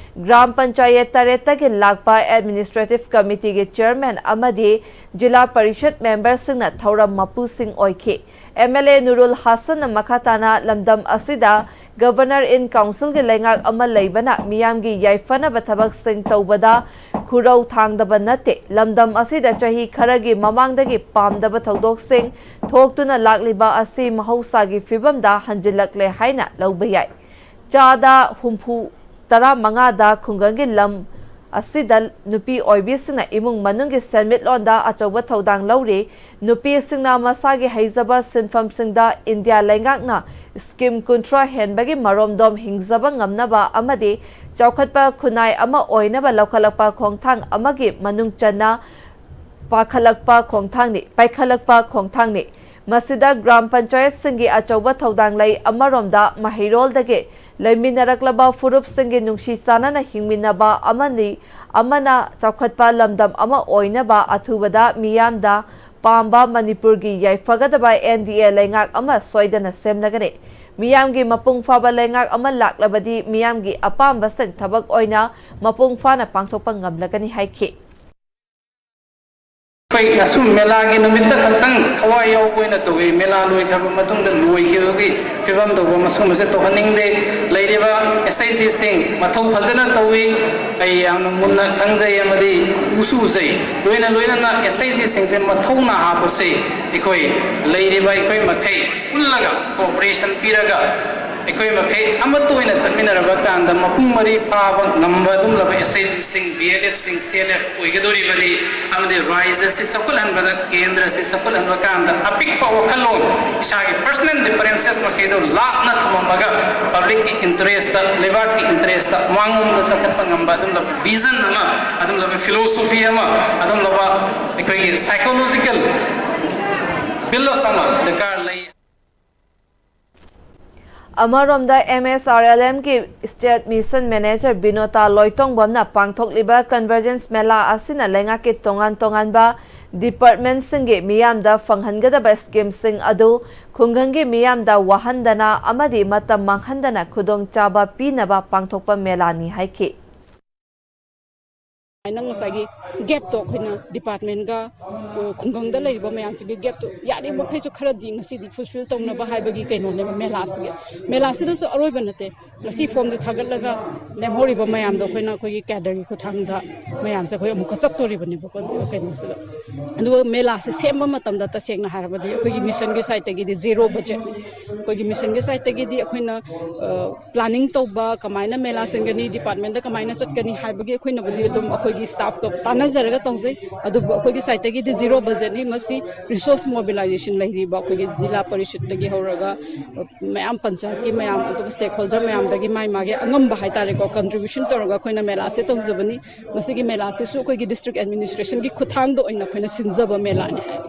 ꯒ꯭ꯔꯥꯝ ꯄꯟꯆꯥꯌꯦꯠ ꯇꯔꯦꯠꯇꯒꯤ ꯂꯥꯛꯄ Administrative Committee ꯒꯤ Chairman ꯑꯃꯗꯤ ꯖꯤꯂꯥ ꯄꯔꯤꯁꯗ member ꯁꯤꯡꯅ ꯊꯧꯔꯝ ꯃꯄꯨꯁꯤꯡ ꯑꯣꯏꯈꯤ꯫ ꯑꯦꯝ ꯑꯦꯜ ꯑꯦ ꯅꯨꯔꯨꯜ ꯍꯥꯁꯟꯅ ꯃꯈꯥ ꯇꯥꯅ ꯂꯝꯗꯝ ꯑꯁꯤꯗ Governor in Council ꯒꯤ ꯂꯩꯉꯥꯛ ꯑꯃ ꯂꯩꯕꯅ ꯃꯤꯌꯥꯝꯒꯤ ꯌꯥꯏꯐꯅꯕ ꯊꯕꯛꯁꯤꯡ ꯇꯧꯕꯗ ꯈꯨꯔꯧ ꯊꯥꯡꯗꯕ ꯅꯠꯇꯦ꯫ ꯂꯝꯗꯝ ꯑꯁꯤꯗ ꯆꯍꯤ ꯈꯔꯒꯤ ꯃꯃꯥꯡꯗꯒꯤ ꯄꯥꯝꯗꯕ ꯊꯧꯗꯣꯛꯁꯤꯡ ꯊꯣꯛꯇꯨꯅ ꯂꯥꯛꯂꯤꯕ ꯑꯁꯤ ꯃꯍꯧꯁꯥꯒꯤ ꯐꯤꯕꯝꯗ ꯍꯟꯖꯤꯜꯂꯛꯂꯦ ꯍꯥꯏꯅ ꯂꯧꯕ ꯌꯥꯏ꯫ ꯆꯥꯗ ꯍꯨꯝꯐꯨ, ꯇꯔꯥꯃꯉꯥꯗ ꯈꯨꯡꯒꯪꯒꯤ ꯂꯝ ꯑꯁꯤꯗ ꯅꯨꯄꯤ ꯑꯣꯏꯕꯤꯁꯤꯡꯅ ꯏꯃꯨꯡ ꯃꯅꯨꯡꯒꯤ ꯁꯦꯟꯃꯤꯠꯂꯣꯟꯗ ꯑꯆꯧꯕ ꯊꯧꯗꯥꯡ ꯂꯧꯔꯤ꯫ ꯅꯨꯄꯤꯁꯤꯡꯅ ꯃꯁꯥꯒꯤ ꯍꯩꯖꯕ ꯁꯤꯟꯐꯝꯁꯤꯡꯗ ꯏꯟꯗꯤꯌꯥ ꯂꯩꯉꯥꯛꯅ scheme ꯀꯨꯟꯊ꯭ꯔꯥ ꯍꯦꯟꯕꯒꯤ ꯃꯔꯣꯝꯗꯣꯝ ꯍꯤꯡꯖꯕ ꯉꯝꯅꯕ ꯑꯃꯗꯤ ꯆꯥꯎꯈꯠꯄ ꯈꯨꯟꯅꯥꯏ ꯑꯃ ꯑꯣꯏꯅꯕ ꯂꯧꯈꯠꯂꯛꯄ ꯈꯣꯡꯊꯥꯡ ꯑꯃꯒꯤ ꯃꯅꯨꯡ ꯆꯟꯅ ꯄꯥꯈꯠꯂꯛꯄ ꯈꯣꯡꯊꯥꯡꯅꯤ, ꯄꯥꯏꯈꯠꯂꯛꯄ ꯈꯣꯡꯊꯥꯡꯅꯤ꯫ ꯃꯁꯤꯗ ꯒ꯭ꯔꯥꯝ ꯄꯟꯆꯥꯌꯠꯁꯤꯡꯒꯤ ꯑꯆꯧꯕ ꯊꯧꯗꯥꯡ ꯂꯩ꯫ ꯑꯃꯔꯣꯝꯗ ꯃꯍꯩꯔꯣꯜꯗꯒꯤ ꯂꯩꯃꯤꯟꯅꯔꯛꯂꯕ ꯐꯨꯔꯨꯞꯁꯤꯡꯒꯤ ꯅꯨꯡꯁꯤ ꯆꯥꯟꯅꯅ ꯍꯤꯡꯃꯤꯟꯅꯕ ꯑꯃꯅꯤ, ꯑꯃꯅ ꯆꯥꯎꯈꯠꯄ ꯂꯝꯗꯝ ꯑꯃ ꯑꯣꯏꯅꯕ ꯑꯊꯨꯕꯗ ꯃꯤꯌꯥꯝꯗ ꯄꯥꯝꯕ ꯃꯅꯤꯄꯨꯔꯒꯤ ꯌꯥꯏꯐꯒꯗꯕ ꯑꯦꯟ ꯗꯤ ꯑꯦ ꯂꯩꯉꯥꯛ ꯑꯃ ꯁꯣꯏꯗꯅ ꯁꯦꯝꯂꯒꯅꯤ꯫ ꯃꯤꯌꯥꯝꯒꯤ ꯃꯄꯨꯡ ꯐꯥꯕ ꯂꯩꯉꯥꯛ ꯑꯃ ꯂꯥꯛꯂꯕꯗꯤ ꯃꯤꯌꯥꯝꯒꯤ ꯑꯄꯥꯝꯕꯁꯤꯡ ꯊꯕꯛ ꯑꯣꯏꯅ ꯃꯄꯨꯡ ꯐꯥꯅ ꯄꯥꯡꯊꯣꯛꯄ ꯉꯝꯂꯒꯅꯤ ꯍꯥꯏꯈꯤ꯫ ꯑꯩꯈꯣꯏ ꯑꯁꯨꯝ ꯃꯦꯂꯥꯒꯤ ꯅꯨꯃꯤꯠꯇ ꯈꯛꯇꯪ ꯊꯋꯥꯏ ꯌꯥꯎꯕ ꯑꯣꯏꯅ ꯇꯧꯏ꯫ ꯃꯦꯂꯥ ꯂꯣꯏꯈ꯭ꯔꯕ ꯃꯇꯨꯡꯗ ꯂꯣꯏꯈꯤꯕꯒꯤ ꯐꯤꯕꯝ ꯇꯧꯕ ꯃꯁꯨꯝꯕꯁꯦ ꯇꯧꯍꯟꯅꯤꯡꯗꯦ꯫ ꯂꯩꯔꯤꯕ ꯑꯦꯁ ꯑꯩꯆ ꯖꯤꯁꯤꯡ ꯃꯊꯧ ꯐꯖꯅ ꯇꯧꯏ꯫ ꯑꯩ ꯌꯥꯝꯅ ꯃꯨꯟꯅ ꯈꯪꯖꯩ ꯑꯃꯗꯤ ꯎꯁꯨ ꯎꯖꯩ꯫ ꯂꯣꯏꯅ ꯂꯣꯏꯅꯅ ꯑꯦꯁ ꯑꯩꯆ ꯖꯤꯁꯤꯡꯁꯦ ꯃꯊꯧꯅꯥ ꯍꯥꯞꯄꯁꯤ꯫ ꯑꯩꯈꯣꯏ ꯂꯩꯔꯤꯕ ꯑꯩꯈꯣꯏ ꯃꯈꯩ ꯄꯨꯜꯂꯒ cooperation ꯄꯤꯔꯒ ꯑꯩꯈꯣꯏ ꯃꯈꯩ ꯑꯃꯠꯇ ꯑꯣꯏꯅ ꯆꯠꯃꯤꯟꯅꯔꯕ ꯀꯥꯟꯗ ꯃꯄꯨꯡ ꯃꯔꯩ ꯐꯥꯕ ꯉꯝꯕ ꯑꯗꯨꯒꯨꯝꯂꯕ ꯑꯦꯁ ꯑꯩꯆ ꯖꯤꯁꯤꯡ, ꯕꯤ ꯑꯦꯜ ꯑꯦꯐꯁꯤꯡ, ꯁꯤ ꯑꯦꯜ ꯑꯦꯐ ꯑꯣꯏꯒꯗꯧꯔꯤꯕꯅꯤ꯫ ꯑꯃꯗꯤ ꯔꯥꯖ꯭ꯌ ꯑꯁꯤ ꯆꯥꯎꯈꯠꯍꯟꯕꯗ, ꯀꯦꯟꯗ꯭ꯔ ꯑꯁꯤ ꯆꯥꯎꯈꯠꯍꯟꯕ ꯀꯥꯟꯗ ꯑꯄꯤꯛꯄ ꯋꯥꯈꯜꯂꯣꯟ, ꯏꯁꯥꯒꯤ personal differences ꯃꯈꯩꯗꯣ ꯂꯥꯞꯅ ꯊꯝꯃꯝꯃꯒ publicꯀꯤ interestꯇ, ꯂꯩꯕꯥꯛꯀꯤ interestꯇ ꯃꯥꯡꯂꯣꯝꯗ ꯆꯥꯎꯈꯠꯄ ꯉꯝꯕ ꯑꯗꯨꯒꯨꯝꯂꯕ vision ꯑꯃ, ꯑꯗꯨꯒꯨꯝꯂꯕ philosophy ꯑꯃ, ꯑꯗꯨꯒꯨꯝꯂꯕ ꯑꯩꯈꯣꯏꯒꯤ psychological build up ꯑꯃ ꯗꯔꯀꯥꯔ ꯂꯩ꯫ ꯑꯃꯔꯣꯝꯗ ꯑꯦꯝ ꯑꯦꯁ ꯑꯥꯔ ꯑꯦꯜ ꯑꯦꯝꯒꯤ State Mission Manager ꯕꯤꯅꯣꯇꯥ ꯂꯣꯏꯇꯣꯡꯕꯝꯅ ꯄꯥꯡꯊꯣꯛꯂꯤꯕ Convergence ꯃꯦꯂꯥ ꯑꯁꯤꯅ ꯂꯩꯉꯥꯛꯀꯤ ꯇꯣꯉꯥꯟ ꯇꯣꯉꯥꯟꯕ ꯗꯤꯄꯥꯔꯠꯃꯦꯟꯠꯁꯤꯡꯒꯤ ꯃꯤꯌꯥꯝꯗ ꯐꯪꯍꯟꯒꯗꯕ ꯁ꯭ꯀꯤꯝꯁꯤꯡ ꯑꯗꯨ ꯈꯨꯡꯒꯪꯒꯤ ꯃꯤꯌꯥꯝꯗ ꯋꯥꯍꯟꯗꯅ ꯑꯃꯗꯤ ꯃꯇꯝ ꯃꯥꯡꯍꯟꯗꯅ ꯈꯨꯗꯣꯡꯆꯥꯕ ꯄꯤꯅꯕ ꯄꯥꯡꯊꯣꯛꯄ ꯃꯦꯂꯥꯅꯤ ꯍꯥꯏꯈꯤ꯫ ꯍꯥꯏꯅ ꯉꯁꯥꯏꯒꯤ ꯒꯦꯞꯇꯣ ꯑꯩꯈꯣꯏꯅ ꯗꯤꯄꯥꯔꯠꯃꯦꯟꯒ, ꯑ, ꯈꯨꯡꯒꯪꯗ ꯂꯩꯔꯤꯕ ꯃꯌꯥꯝꯁꯤꯒꯤ ꯒꯦꯞꯇꯣ ꯌꯥꯔꯤꯕ ꯃꯈꯩꯁꯨ ꯈꯔꯗꯤ ꯉꯁꯤꯗꯤ ꯐꯨꯜꯐꯤꯜ ꯇꯧꯅꯕ ꯍꯥꯏꯕꯒꯤ ꯀꯩꯅꯣꯅꯦꯕ ꯃꯦꯂꯥꯁꯤꯒꯤ꯫ ꯃꯦꯂꯥꯁꯤꯗꯁꯨ ꯑꯔꯣꯏꯕ ꯅꯠꯇꯦ, ꯉꯁꯤ ꯐꯣꯝꯁꯦ ꯊꯥꯒꯠꯂꯒ ꯂꯦꯝꯍꯧꯔꯤꯕ ꯃꯌꯥꯝꯗꯣ ꯑꯩꯈꯣꯏꯅ ꯑꯩꯈꯣꯏꯒꯤ ꯀꯦꯗꯔꯒꯤ ꯈꯨꯠꯊꯥꯡꯗ ꯃꯌꯥꯝꯁꯦ ꯑꯩꯈꯣꯏ ꯑꯃꯨꯛꯀ ꯆꯠꯇꯣꯔꯤꯕꯅꯦꯕꯀꯣ ꯀꯩꯅꯣꯁꯤꯗ꯫ ꯑꯗꯨꯒ ꯃꯦꯂꯥꯁꯦ ꯁꯦꯝꯕ ꯃꯇꯝꯗ ꯇꯁꯦꯡꯅ ꯍꯥꯏꯔꯕꯗꯤ ꯑꯩꯈꯣꯏꯒꯤ ꯃꯤꯁꯟꯒꯤ ꯁꯥꯏꯠꯇꯒꯤꯗꯤ ꯖꯦꯔꯣ ꯕꯖꯦꯠꯅꯤ꯫ ꯑꯩꯈꯣꯏꯒꯤ ꯃꯤꯁꯟꯒꯤ ꯁꯥꯏꯠꯇꯒꯤ ꯑꯩꯈꯣꯏꯅ, ꯑ, ꯄ꯭ꯂꯥꯅꯤꯡ ꯇꯧꯕ, ꯀꯃꯥꯏꯅ ꯃꯦꯂꯥ ꯁꯤꯟꯒꯅꯤ, ꯗꯤꯄꯥꯔꯠꯃꯦꯟꯗ ꯀꯃꯥꯏꯅ ꯆꯠꯀꯅꯤ ꯍꯥꯏꯕꯒꯤ ꯑꯩꯈꯣꯏꯅꯕꯨꯗꯤ ꯑꯗꯨꯝ ꯑꯩꯈꯣꯏꯒꯤ ꯁ꯭ꯇꯥꯐꯀ ꯇꯥꯟꯅꯖꯔꯒ ꯇꯧꯖꯩ꯫ ꯑꯗꯨꯕꯨ ꯑꯩꯈꯣꯏꯒꯤ ꯁꯥꯏꯠꯇꯒꯤꯗꯤ ꯖꯤꯔꯣ ꯕꯖꯦꯠꯅꯤ꯫ ꯃꯁꯤ ꯔꯤꯁꯣꯔꯁ ꯃꯣꯕꯤꯂꯥꯏꯖꯦꯁꯟ ꯂꯩꯔꯤꯕ ꯑꯩꯈꯣꯏꯒꯤ ꯖꯤꯂꯥ ꯄꯔꯤꯁꯠꯇꯒꯤ ꯍꯧꯔꯒ, ꯑ, ꯃꯌꯥꯝ ꯄꯟꯆꯥꯌꯠꯀꯤ ꯃꯌꯥꯝ, ꯑꯗꯨꯒ ꯁ꯭ꯇꯦꯛꯍꯣꯜꯗꯔ ꯃꯌꯥꯝꯗꯒꯤ ꯃꯥꯒꯤ ꯃꯥꯒꯤ ꯑꯉꯝꯕ ꯍꯥꯏꯇꯥꯔꯦꯀꯣ, ꯀꯟꯇ꯭ꯔꯤꯕ꯭ꯌꯨꯁꯟ ꯇꯧꯔꯒ ꯑꯩꯈꯣꯏꯅ ꯃꯦꯂꯥꯁꯦ ꯇꯧꯖꯕꯅꯤ꯫ ꯃꯁꯤꯒꯤ ꯃꯦꯂꯥꯁꯤꯁꯨ ꯑꯩꯈꯣꯏꯒꯤ ꯗꯤꯁꯇ꯭ꯔꯤꯛ ꯑꯦꯗꯃꯤꯅꯤꯁꯇ꯭ꯔꯦꯁꯟꯒꯤ ꯈꯨꯠꯊꯥꯡꯗ ꯑꯣꯏꯅ ꯑꯩꯈꯣꯏꯅ ꯁꯤꯟꯖꯕ ꯃꯦꯂꯥꯅꯤ ꯍꯥꯏ꯫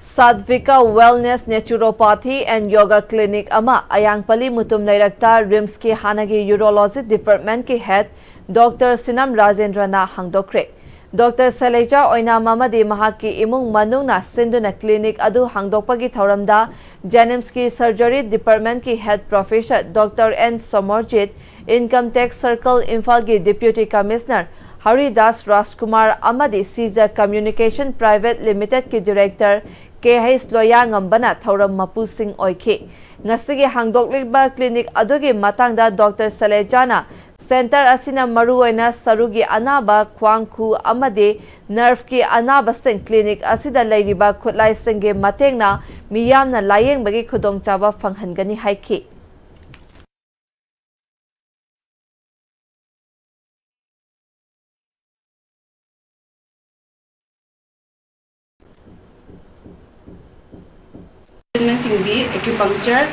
Sadvika Wellness Naturopathy and Yoga Clinic ꯑꯃ ꯑꯌꯥꯡꯄꯜꯂꯤ ꯃꯨꯇꯨꯝ ꯂꯩꯔꯛꯇ ꯔꯤꯝꯁꯀꯤ ꯍꯥꯟꯅꯒꯤ ꯌꯨꯔꯣꯂꯣꯖꯤ ꯗꯤꯄꯥꯔꯠꯃꯦꯟꯠꯀꯤ ꯍꯦꯗ ꯗꯣꯛꯇꯔ ꯁꯤꯅꯝ ꯔꯥꯖꯦꯟꯗ꯭ꯔꯅ ꯍꯥꯡꯗꯣꯛꯈ꯭ꯔꯦ꯫ ꯗꯣꯛꯇꯔ ꯁꯦꯂꯦꯖꯥ ꯑꯣꯏꯅꯥꯝ ꯑꯃꯗꯤ ꯃꯍꯥꯛꯀꯤ ꯏꯃꯨꯡ ꯃꯅꯨꯡꯅ ꯁꯤꯟꯗꯨꯅ ꯀ꯭ꯂꯤꯅꯤꯛ ꯑꯗꯨ ꯍꯥꯡꯗꯣꯛꯄꯒꯤ ꯊꯧꯔꯝꯗ ꯖꯦꯅꯤꯝꯁꯀꯤ ꯁꯔꯖꯔꯤ ꯗꯤꯄꯥꯔꯠꯃꯦꯟꯠꯀꯤ head professor doctor N Somarjit, income tax circle ꯏꯝꯐꯥꯜꯒꯤ ꯗꯤꯄ꯭ꯌꯨꯇꯤ ꯀꯃꯤꯁꯅꯔ ꯍꯔꯤꯗꯥꯁ ꯔꯥꯖꯀꯨꯃꯥꯔ ꯑꯃꯗꯤ ꯁꯤꯖ ꯀꯝꯃ꯭ꯌꯨꯅꯤꯀꯦꯁꯟ ꯄ꯭ꯔꯥꯏꯚꯦꯠ ꯂꯤꯃꯤꯇꯦꯗꯀꯤ ꯗꯤꯔꯦꯛꯇꯔ ꯀꯦ ꯍꯩꯁ ꯂꯣꯌꯥꯉꯝꯕꯅ ꯊꯧꯔꯝ ꯃꯄꯨꯁꯤꯡ ꯑꯣꯏꯈꯤ꯫ ꯉꯁꯤꯒꯤ ꯍꯥꯡꯗꯣꯛꯂꯤꯕ ꯀ꯭ꯂꯤꯅꯤꯛ ꯑꯗꯨꯒꯤ ꯃꯇꯥꯡꯗ ꯗꯣꯛꯇꯔ ꯁꯦꯂꯦꯖꯥꯅ ꯁꯦꯟꯇꯔ ꯑꯁꯤꯅ ꯃꯔꯨꯑꯣꯏꯅ ꯁꯔꯨꯒꯤ ꯑꯅꯥꯕ, ꯈ꯭ꯋꯥꯡ ꯈꯨ ꯑꯃꯗꯤ ꯅꯔꯚꯀꯤ ꯑꯅꯥꯕꯁꯤꯡ ꯀ꯭ꯂꯤꯅꯤꯛ ꯑꯁꯤꯗ ꯂꯩꯔꯤꯕ ꯈꯨꯠꯂꯥꯏꯁꯤꯡꯒꯤ ꯃꯇꯦꯡꯅ ꯃꯤꯌꯥꯝꯅ ꯂꯥꯌꯦꯡꯕꯒꯤ ꯈꯨꯗꯣꯡꯆꯥꯕ ꯐꯪꯍꯟꯒꯅꯤ ꯍꯥꯏꯈꯤ꯫ ꯇ꯭ꯔꯤꯠꯃꯦꯟꯁꯤꯡꯗꯤ ꯑꯦꯀ꯭ꯌꯨꯄꯪꯆꯔ,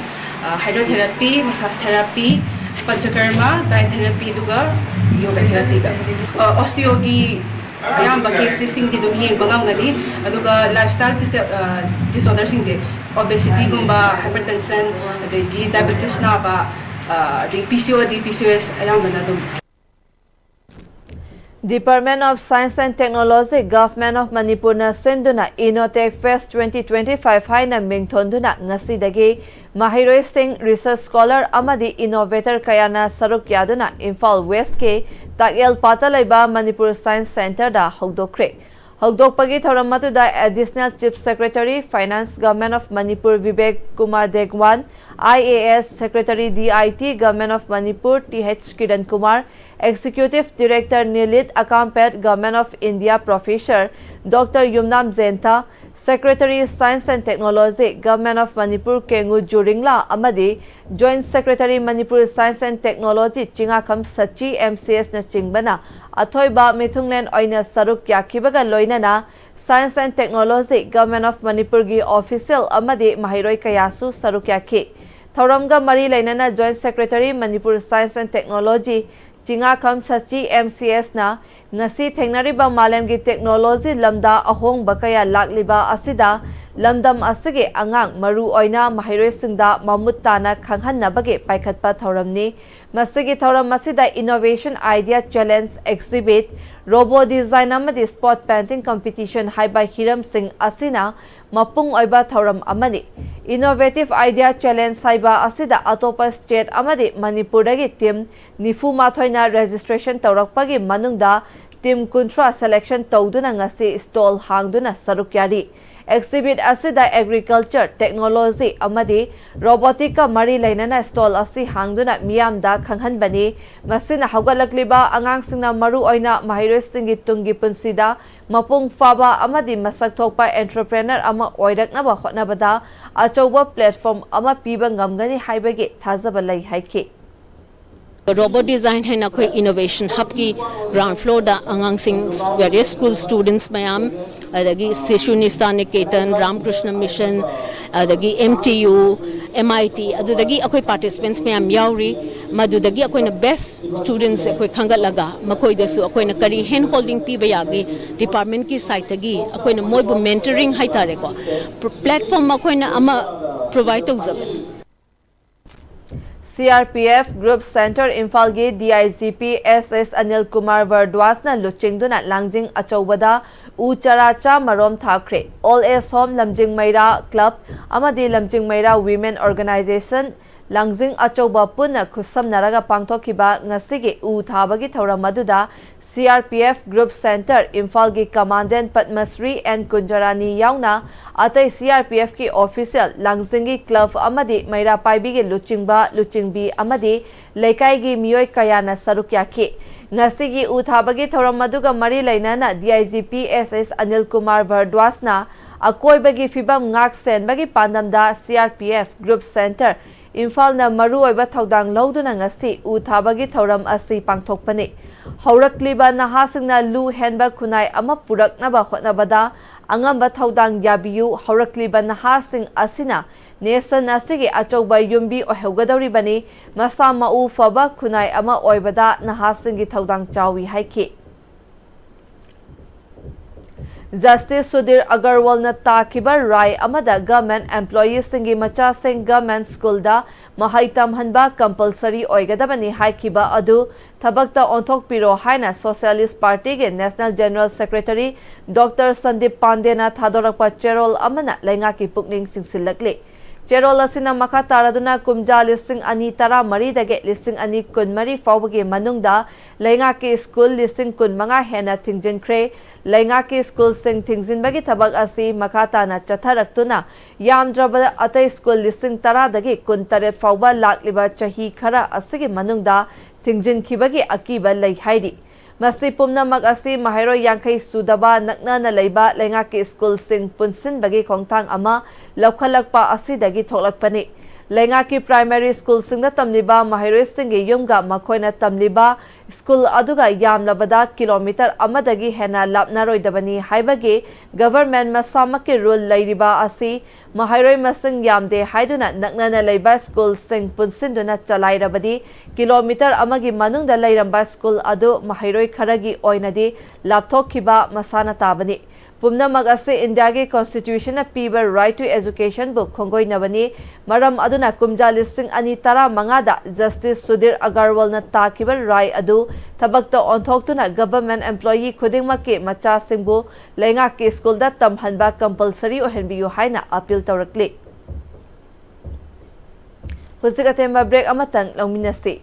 ꯍꯥꯏꯗ꯭ꯔꯣꯊꯦꯔꯥꯄꯤ, ꯃꯁꯥꯖ ꯊꯦꯔꯥꯄꯤ, ꯄꯟꯆꯀꯔꯃ, ꯗꯥꯏꯠ ꯊꯦꯔꯥꯄꯤ, ꯑꯗꯨꯒ ꯌꯣꯒꯥ ꯊꯦꯔꯥꯄꯤꯒ꯫ ꯑꯣꯁꯇꯤꯌꯣꯒꯤ ꯑꯌꯥꯝꯕ ꯀꯦꯁꯦꯁꯁꯤꯡꯗꯤ ꯑꯗꯨꯝ ꯌꯦꯡꯕ ꯉꯝꯒꯅꯤ꯫ ꯑꯗꯨꯒ ꯂꯥꯏꯐꯁ꯭ꯇꯥꯏꯜ ꯗꯤꯁꯑꯣꯔꯗꯔꯁꯤꯡꯁꯦ, ꯑꯣꯕꯦꯁꯤꯇꯤꯒꯨꯝꯕ, ꯍꯥꯏꯄꯔꯇꯦꯟꯁꯟ, ꯑꯗꯒꯤ ꯗꯥꯏꯕꯦꯇꯤꯁ ꯅꯥꯕ, ꯑꯗꯒꯤ ꯄꯤ ꯁꯤ ꯑꯣ ꯗꯤ, ꯄꯤ ꯁꯤ ꯑꯣ ꯑꯦꯁ ꯑꯌꯥꯝꯕꯅ ꯑꯗꯨꯝ꯫ Department of Science and Technology, Government of ꯃꯅꯤꯄꯨꯔꯅ ꯁꯤꯟꯗꯨꯅ Innotech Fest twenty twenty-five ꯍꯥꯏꯅ ꯃꯤꯡꯊꯣꯟꯗꯨꯅ ꯉꯁꯤꯗꯒꯤ ꯃꯍꯩꯔꯣꯏꯁꯤꯡ, research scholar ꯑꯃꯗꯤ innovator ꯀꯌꯥꯅ ꯁꯔꯨꯛ ꯌꯥꯗꯨꯅ ꯏꯝꯐꯥꯜ ꯋꯦꯁꯀꯤ ꯇꯥꯛꯌꯦꯜ ꯄꯥꯠꯇ ꯂꯩꯕ ꯃꯅꯤꯄꯨꯔ Science Centreꯗ ꯍꯧꯗꯣꯛꯈ꯭ꯔꯦ꯫ ꯍꯧꯗꯣꯛꯄꯒꯤ ꯊꯧꯔꯝ ꯑꯗꯨꯗ Additional Chief Secretary, Finance, Government of Manipur Vivek Kumar ꯗꯦꯒꯋꯥꯟ, I A S, Secretary D I T, Government of Manipur T H Kiran Kumar, Executive Director Nilit Akampet, Government of India, Professor Doctor Yumnam Jayanta, Secretary Science and Technology, Government of Manipur Kengu Juringla ꯑꯃꯗꯤ Joint Secretary Manipur Science and Technology Chingakham Shashi M C S ꯅꯆꯤꯡꯕꯅ ꯑꯊꯣꯏꯕ ꯃꯤꯊꯨꯡꯂꯦꯟ ꯑꯣꯏꯅ ꯁꯔꯨꯛ ꯌꯥꯈꯤꯕꯒ ꯂꯣꯏꯅꯅ Science and Technology, Government of ꯃꯅꯤꯄꯨꯔꯒꯤ official ꯑꯃꯗꯤ ꯃꯍꯩꯔꯣꯏ ꯀꯌꯥꯁꯨ ꯁꯔꯨꯛ ꯌꯥꯈꯤ꯫ ꯊꯧꯔꯝꯒ ꯃꯔꯤ ꯂꯩꯅꯅ Joint Secretary Manipur Science and Technology Chingakham Shashi M C S ꯅ ꯉꯁꯤ ꯊꯦꯡꯅꯔꯤꯕ ꯃꯥꯂꯦꯝꯒꯤ technology ꯂꯝꯗ ꯑꯍꯣꯡꯕ ꯀꯌꯥ ꯂꯥꯛꯂꯤꯕ ꯑꯁꯤꯗ ꯂꯝꯗꯝ ꯑꯁꯤꯒꯤ ꯑꯉꯥꯡ, ꯃꯔꯨ ꯑꯣꯏꯅ ꯃꯍꯩꯔꯣꯏꯁꯤꯡꯗ ꯃꯃꯨꯠ ꯇꯥꯅ ꯈꯪꯍꯟꯅꯕꯒꯤ ꯄꯥꯏꯈꯠꯄ ꯊꯧꯔꯝꯅꯤ꯫ ꯃꯁꯤꯒꯤ ꯊꯧꯔꯝ ꯑꯁꯤꯗ Innovation Idea Challenge Exhibit, Robo Design ꯑꯃꯗꯤ Spot Painting Competition ꯍꯥꯏꯕ ꯍꯤꯔꯝꯁꯤꯡ ꯑꯁꯤꯅ ꯃꯄꯨꯡ ꯑꯣꯏꯕ ꯊꯧꯔꯝ ꯑꯃꯅꯤ꯫ Innovative Idea Challenge ꯍꯥꯏꯕ ꯑꯁꯤꯗ ꯑꯇꯣꯞꯄ state ꯑꯃꯗꯤ ꯃꯅꯤꯄꯨꯔꯗꯒꯤ team ꯅꯤꯐꯨ ꯃꯥꯊꯣꯏꯅ registration ꯇꯧꯔꯛꯄꯒꯤ ꯃꯅꯨꯡꯗ team ꯀꯨꯟꯊ꯭ꯔꯥ selection ꯇꯧꯗꯨꯅ ꯉꯁꯤ stall ꯍꯥꯡꯗꯨꯅ ꯁꯔꯨꯛ ꯌꯥꯔꯤ꯫ Exhibit ꯑꯁꯤꯗ agriculture, technology ꯑꯃꯗꯤ robotic ꯀ ꯃꯔꯤ ꯂꯩꯅꯅ stall ꯑꯁꯤ ꯍꯥꯡꯗꯨꯅ ꯃꯤꯌꯥꯝꯗ ꯈꯪꯍꯟꯕꯅꯤ꯫ ꯃꯁꯤꯅ ꯍꯧꯒꯠꯂꯛꯂꯤꯕ ꯑꯉꯥꯡꯁꯤꯡꯅ ꯃꯔꯨ ꯑꯣꯏꯅ ꯃꯍꯩꯔꯣꯏꯁꯤꯡꯒꯤ ꯇꯨꯡꯒꯤ ꯄꯨꯟꯁꯤꯗ ꯃꯄꯨꯡ ꯐꯥꯕ ꯑꯃꯗꯤ ꯃꯁꯛ ꯊꯣꯛꯄ entrepreneur ꯑꯃ ꯑꯣꯏꯔꯛꯅꯕ ꯍꯣꯠꯅꯕꯗ ꯑꯆꯧꯕ platform ꯑꯃ ꯄꯤꯕ ꯉꯝꯒꯅꯤ ꯍꯥꯏꯕꯒꯤ ꯊꯥꯖꯕ ꯂꯩ ꯍꯥꯏꯈꯤ꯫ Robo Design ꯍꯥꯏꯅ ꯑꯩꯈꯣꯏ Innovation Hub ꯀꯤ ground floor ꯗ ꯑꯉꯥꯡꯁꯤꯡ, various school students ꯃꯌꯥꯝ, ꯑꯗꯒꯤ Shishu Nisthan Niketan, Ramakrishna Mission, ꯑꯗꯒꯤ M T U, M I T, ꯑꯗꯨꯗꯒꯤ ꯑꯩꯈꯣꯏ participants ꯃꯌꯥꯝ ꯌꯥꯎꯔꯤ꯫ ꯃꯗꯨꯗꯒꯤ ꯑꯩꯈꯣꯏꯅ best students ꯑꯩꯈꯣꯏ ꯈꯟꯒꯠꯂꯒ ꯃꯈꯣꯏꯗꯁꯨ ꯑꯩꯈꯣꯏꯅ ꯀꯔꯤ hand holding ꯄꯤꯕ ꯌꯥꯒꯦ department ꯀꯤ side ꯇꯒꯤ ꯑꯩꯈꯣꯏꯅ ꯃꯣꯏꯕꯨ mentoring ꯍꯥꯏꯇꯥꯔꯦꯀꯣ, platform ꯑꯩꯈꯣꯏꯅ ꯑꯃ provide ꯇꯧꯖꯕꯅꯤ꯫ C R P F Group Center ꯏꯝꯐꯥꯜꯒꯤ D I G P S S Anil Kumar ꯚꯔꯗ꯭ꯋꯥꯖꯅ ꯂꯨꯆꯤꯡꯗꯨꯅ ꯂꯥꯡꯖꯤꯡ ꯑꯆꯧꯕꯗ ꯎ ꯆꯥꯔꯥ ꯆꯥꯝꯃ ꯔꯣꯝ ꯊꯥꯈ꯭ꯔꯦ꯫ Old Age Home, ꯂꯝꯖꯤꯡ ꯃꯩꯔꯥ Club ꯑꯃꯗꯤ ꯂꯝꯖꯤꯡ ꯃꯩꯔꯥ Women Organization, ꯂꯥꯡꯖꯤꯡ ꯑꯆꯧꯕ ꯄꯨꯟꯅ ꯈꯨꯠꯁꯝꯅꯔꯒ ꯄꯥꯡꯊꯣꯛꯈꯤꯕ ꯉꯁꯤꯒꯤ ꯎ ꯊꯥꯕꯒꯤ ꯊꯧꯔꯝ ꯑꯗꯨꯗ C R P F Group Center ꯏꯝꯐꯥꯜꯒꯤ Commandant ꯄꯗꯃꯁ꯭ꯔꯤ N ꯀꯨꯟꯖꯔꯥꯅꯤ ꯌꯥꯎꯅ ꯑꯇꯩ C R P F ꯀꯤ official, ꯂꯥꯡꯖꯤꯡꯒꯤ club ꯑꯃꯗꯤ ꯃꯩꯔꯥ ꯄꯥꯏꯕꯤꯒꯤ ꯂꯨꯆꯤꯡꯕ, ꯂꯨꯆꯤꯡꯕꯤ ꯑꯃꯗꯤ ꯂꯩꯀꯥꯏꯒꯤ ꯃꯤꯑꯣꯏ ꯀꯌꯥꯅ ꯁꯔꯨꯛ ꯌꯥꯈꯤ꯫ ꯉꯁꯤꯒꯤ ꯎ ꯊꯥꯕꯒꯤ ꯊꯧꯔꯝ ꯑꯗꯨꯒ ꯃꯔꯤ ꯂꯩꯅꯅ D I G P S S Anil Kumar ꯚꯔꯗ꯭ꯋꯥꯖꯅ ꯑꯀꯣꯏꯕꯒꯤ ꯐꯤꯕꯝ ꯉꯥꯛ ꯁꯦꯟꯕꯒꯤ ꯄꯥꯟꯗꯝꯗ C R P F Group Center ꯏꯝꯐꯥꯜꯅ ꯃꯔꯨꯑꯣꯏꯕ ꯊꯧꯗꯥꯡ ꯂꯧꯗꯨꯅ ꯉꯁꯤ ꯎ ꯊꯥꯕꯒꯤ ꯊꯧꯔꯝ ꯑꯁꯤ ꯄꯥꯡꯊꯣꯛꯄꯅꯤ꯫ ꯍꯧꯔꯛꯂꯤꯕ ꯅꯍꯥꯁꯤꯡꯅ ꯂꯨ ꯍꯦꯟꯕ ꯈꯨꯟꯅꯥꯏ ꯑꯃ ꯄꯨꯔꯛꯅꯕ ꯍꯣꯠꯅꯕꯗ ꯑꯉꯝꯕ ꯊꯧꯗꯥꯡ ꯌꯥꯕꯤꯌꯨ꯫ ꯍꯧꯔꯛꯂꯤꯕ ꯅꯍꯥꯁꯤꯡ ꯑꯁꯤꯅ nation ꯑꯁꯤꯒꯤ ꯑꯆꯧꯕ ꯌꯨꯝꯕꯤ ꯑꯣꯏꯍꯧꯒꯗꯧꯔꯤꯕꯅꯤ꯫ ꯃꯁꯥ ꯃꯎ ꯐꯕ ꯈꯨꯟꯅꯥꯏ ꯑꯃ ꯑꯣꯏꯕꯗ ꯅꯍꯥꯁꯤꯡꯒꯤ ꯊꯧꯗꯥꯡ ꯆꯥꯎꯏ ꯍꯥꯏꯈꯤ꯫ Justice ꯁꯨꯙꯤꯔ ꯑꯒꯔꯋꯥꯜꯅ ꯇꯥꯈꯤꯕ ꯔꯥꯏ ꯑꯃꯗ government employeeꯁꯤꯡꯒꯤ ꯃꯆꯥꯁꯤꯡ government schoolꯗ ꯃꯍꯩ ꯇꯝꯍꯟꯕ compulsory ꯑꯣꯏꯒꯗꯕꯅꯤ ꯍꯥꯏꯈꯤꯕ ꯑꯗꯨ ꯊꯕꯛꯇ ꯑꯣꯟꯊꯣꯛꯄꯤꯔꯣ ꯍꯥꯏꯅ Socialist Partyꯒꯤ National General Secretary Doctor Sandeep ꯄꯥꯟꯗꯦꯅ ꯊꯥꯗꯣꯔꯛꯄ ꯆꯦꯔꯣꯜ ꯑꯃꯅ ꯂꯩꯉꯥꯛꯀꯤ ꯄꯨꯛꯅꯤꯡ ꯆꯤꯡꯁꯤꯜꯂꯛꯂꯤ꯫ ꯆꯦꯔꯣꯜ ꯑꯁꯤꯅ ꯃꯈꯥ ꯇꯥꯔꯗꯨꯅ ꯀꯨꯝꯖꯥ ꯂꯤꯁꯤꯡ ꯑꯅꯤ ꯇꯔꯥꯃꯔꯤꯗꯒꯤ ꯂꯤꯁꯤꯡ ꯑꯅꯤ ꯀꯨꯟꯃꯔꯤ ꯐꯥꯎꯕꯒꯤ ꯃꯅꯨꯡꯗ ꯂꯩꯉꯥꯛꯀꯤ school ꯂꯤꯁꯤꯡ ꯀꯨꯟꯃꯉꯥ ꯍꯦꯟꯅ ꯊꯤꯡꯖꯤꯟꯈ꯭ꯔꯦ꯫ ꯂꯩꯉꯥꯛꯀꯤ schoolꯁꯤꯡ ꯊꯤꯡꯖꯤꯟꯕꯒꯤ ꯊꯕꯛ ꯑꯁꯤ ꯃꯈꯥ ꯇꯥꯅ ꯆꯠꯊꯔꯛꯇꯨꯅ ꯌꯥꯝꯗ꯭ꯔꯕꯗ ꯑꯇꯩ school ꯂꯤꯁꯤꯡ ꯇꯔꯥꯗꯒꯤ ꯀꯨꯟꯇꯔꯦꯠ ꯐꯥꯎꯕ ꯂꯥꯛꯂꯤꯕ ꯆꯍꯤ ꯈꯔ ꯑꯁꯤꯒꯤ ꯃꯅꯨꯡꯗ ꯊꯤꯡꯖꯤꯟꯈꯤꯕꯒꯤ ꯑꯀꯤꯕ ꯂꯩ ꯍꯥꯏꯔꯤ꯫ ꯃꯁꯤ ꯄꯨꯝꯅꯃꯛ ꯑꯁꯤ ꯃꯍꯩꯔꯣꯏ ꯌꯥꯡꯈꯩ ꯁꯨꯗꯕ ꯅꯛꯅꯅ ꯂꯩꯕ ꯂꯩꯉꯥꯛꯀꯤ schoolꯁꯤꯡ ꯄꯨꯟꯁꯤꯟꯕꯒꯤ ꯈꯣꯡꯊꯥꯡ ꯑꯃ ꯂꯧꯈꯠꯂꯛꯄ ꯑꯁꯤꯗꯒꯤ ꯊꯣꯛꯂꯛꯄꯅꯤ꯫ ꯂꯩꯉꯥꯛꯀꯤ primary schoolꯁꯤꯡꯗ ꯇꯝꯂꯤꯕ ꯃꯍꯩꯔꯣꯏꯁꯤꯡꯒꯤ ꯌꯨꯝꯒ ꯃꯈꯣꯏꯅ ꯇꯝꯂꯤꯕ school ꯑꯗꯨꯒ ꯌꯥꯝꯂꯕꯗ kilometre ꯑꯃꯗꯒꯤ ꯍꯦꯟꯅ ꯂꯥꯞꯅꯔꯣꯏꯗꯕꯅꯤ ꯍꯥꯏꯕꯒꯤ government ꯃꯁꯥꯃꯛꯀꯤ rule ꯂꯩꯔꯤꯕ ꯑꯁꯤ ꯃꯍꯩꯔꯣꯏ ꯃꯁꯤꯡ ꯌꯥꯝꯗꯦ ꯍꯥꯏꯗꯨꯅ ꯅꯛꯅꯅ ꯂꯩꯕ schoolꯁꯤꯡ ꯄꯨꯟꯁꯤꯟꯗꯨꯅ ꯆꯂꯥꯏꯔꯕꯗꯤ kilometre ꯑꯃꯒꯤ ꯃꯅꯨꯡꯗ ꯂꯩꯔꯝꯕ school ꯑꯗꯨ ꯃꯍꯩꯔꯣꯏ ꯈꯔꯒꯤ ꯑꯣꯏꯅꯗꯤ ꯂꯥꯞꯊꯣꯛꯈꯤꯕ ꯃꯁꯥꯅ ꯇꯥꯕꯅꯤ꯫ ꯄꯨꯝꯅꯃꯛ ꯑꯁꯤ ꯏꯟꯗꯤꯌꯥꯒꯤ ꯀꯣꯟꯁꯇꯤꯇ꯭ꯌꯨꯁꯟꯅ ꯄꯤꯕ Right to Educationꯕꯨ ꯈꯣꯡꯒꯣꯏꯅꯕꯅꯤ꯫ ꯃꯔꯝ ꯑꯗꯨꯅ ꯀꯨꯝꯖꯥ ꯂꯤꯁꯤꯡ ꯑꯅꯤ ꯇꯔꯥꯃꯉꯥꯗ ꯖꯁꯇꯤꯁ ꯁꯨꯙꯤꯔ ꯑꯒꯔꯋꯥꯜꯅ ꯇꯥꯈꯤꯕ ꯔꯥꯏ ꯑꯗꯨ ꯊꯕꯛꯇ ꯑꯣꯟꯊꯣꯛꯇꯨꯅ ꯒꯚꯔꯟꯃꯦꯟꯠ ꯑꯦꯝꯄ꯭ꯂꯣꯌꯤ ꯈꯨꯗꯤꯡꯃꯛꯀꯤ ꯃꯆꯥꯁꯤꯡꯕꯨ ꯂꯩꯉꯥꯛꯀꯤ ꯁ꯭ꯀꯨꯜꯗ ꯇꯝꯍꯟꯕ ꯀꯝꯄꯜꯁꯔꯤ ꯑꯣꯏꯍꯟꯕꯤꯌꯨ ꯍꯥꯏꯅ ꯑꯄꯤꯜ ꯇꯧꯔꯛꯂꯤ꯫ ꯍꯧꯖꯤꯛ ꯑꯇꯦꯟꯕ ꯕ꯭ꯔꯦꯛ ꯑꯃꯇꯪ ꯂꯧꯃꯤꯟꯅꯁꯤ꯫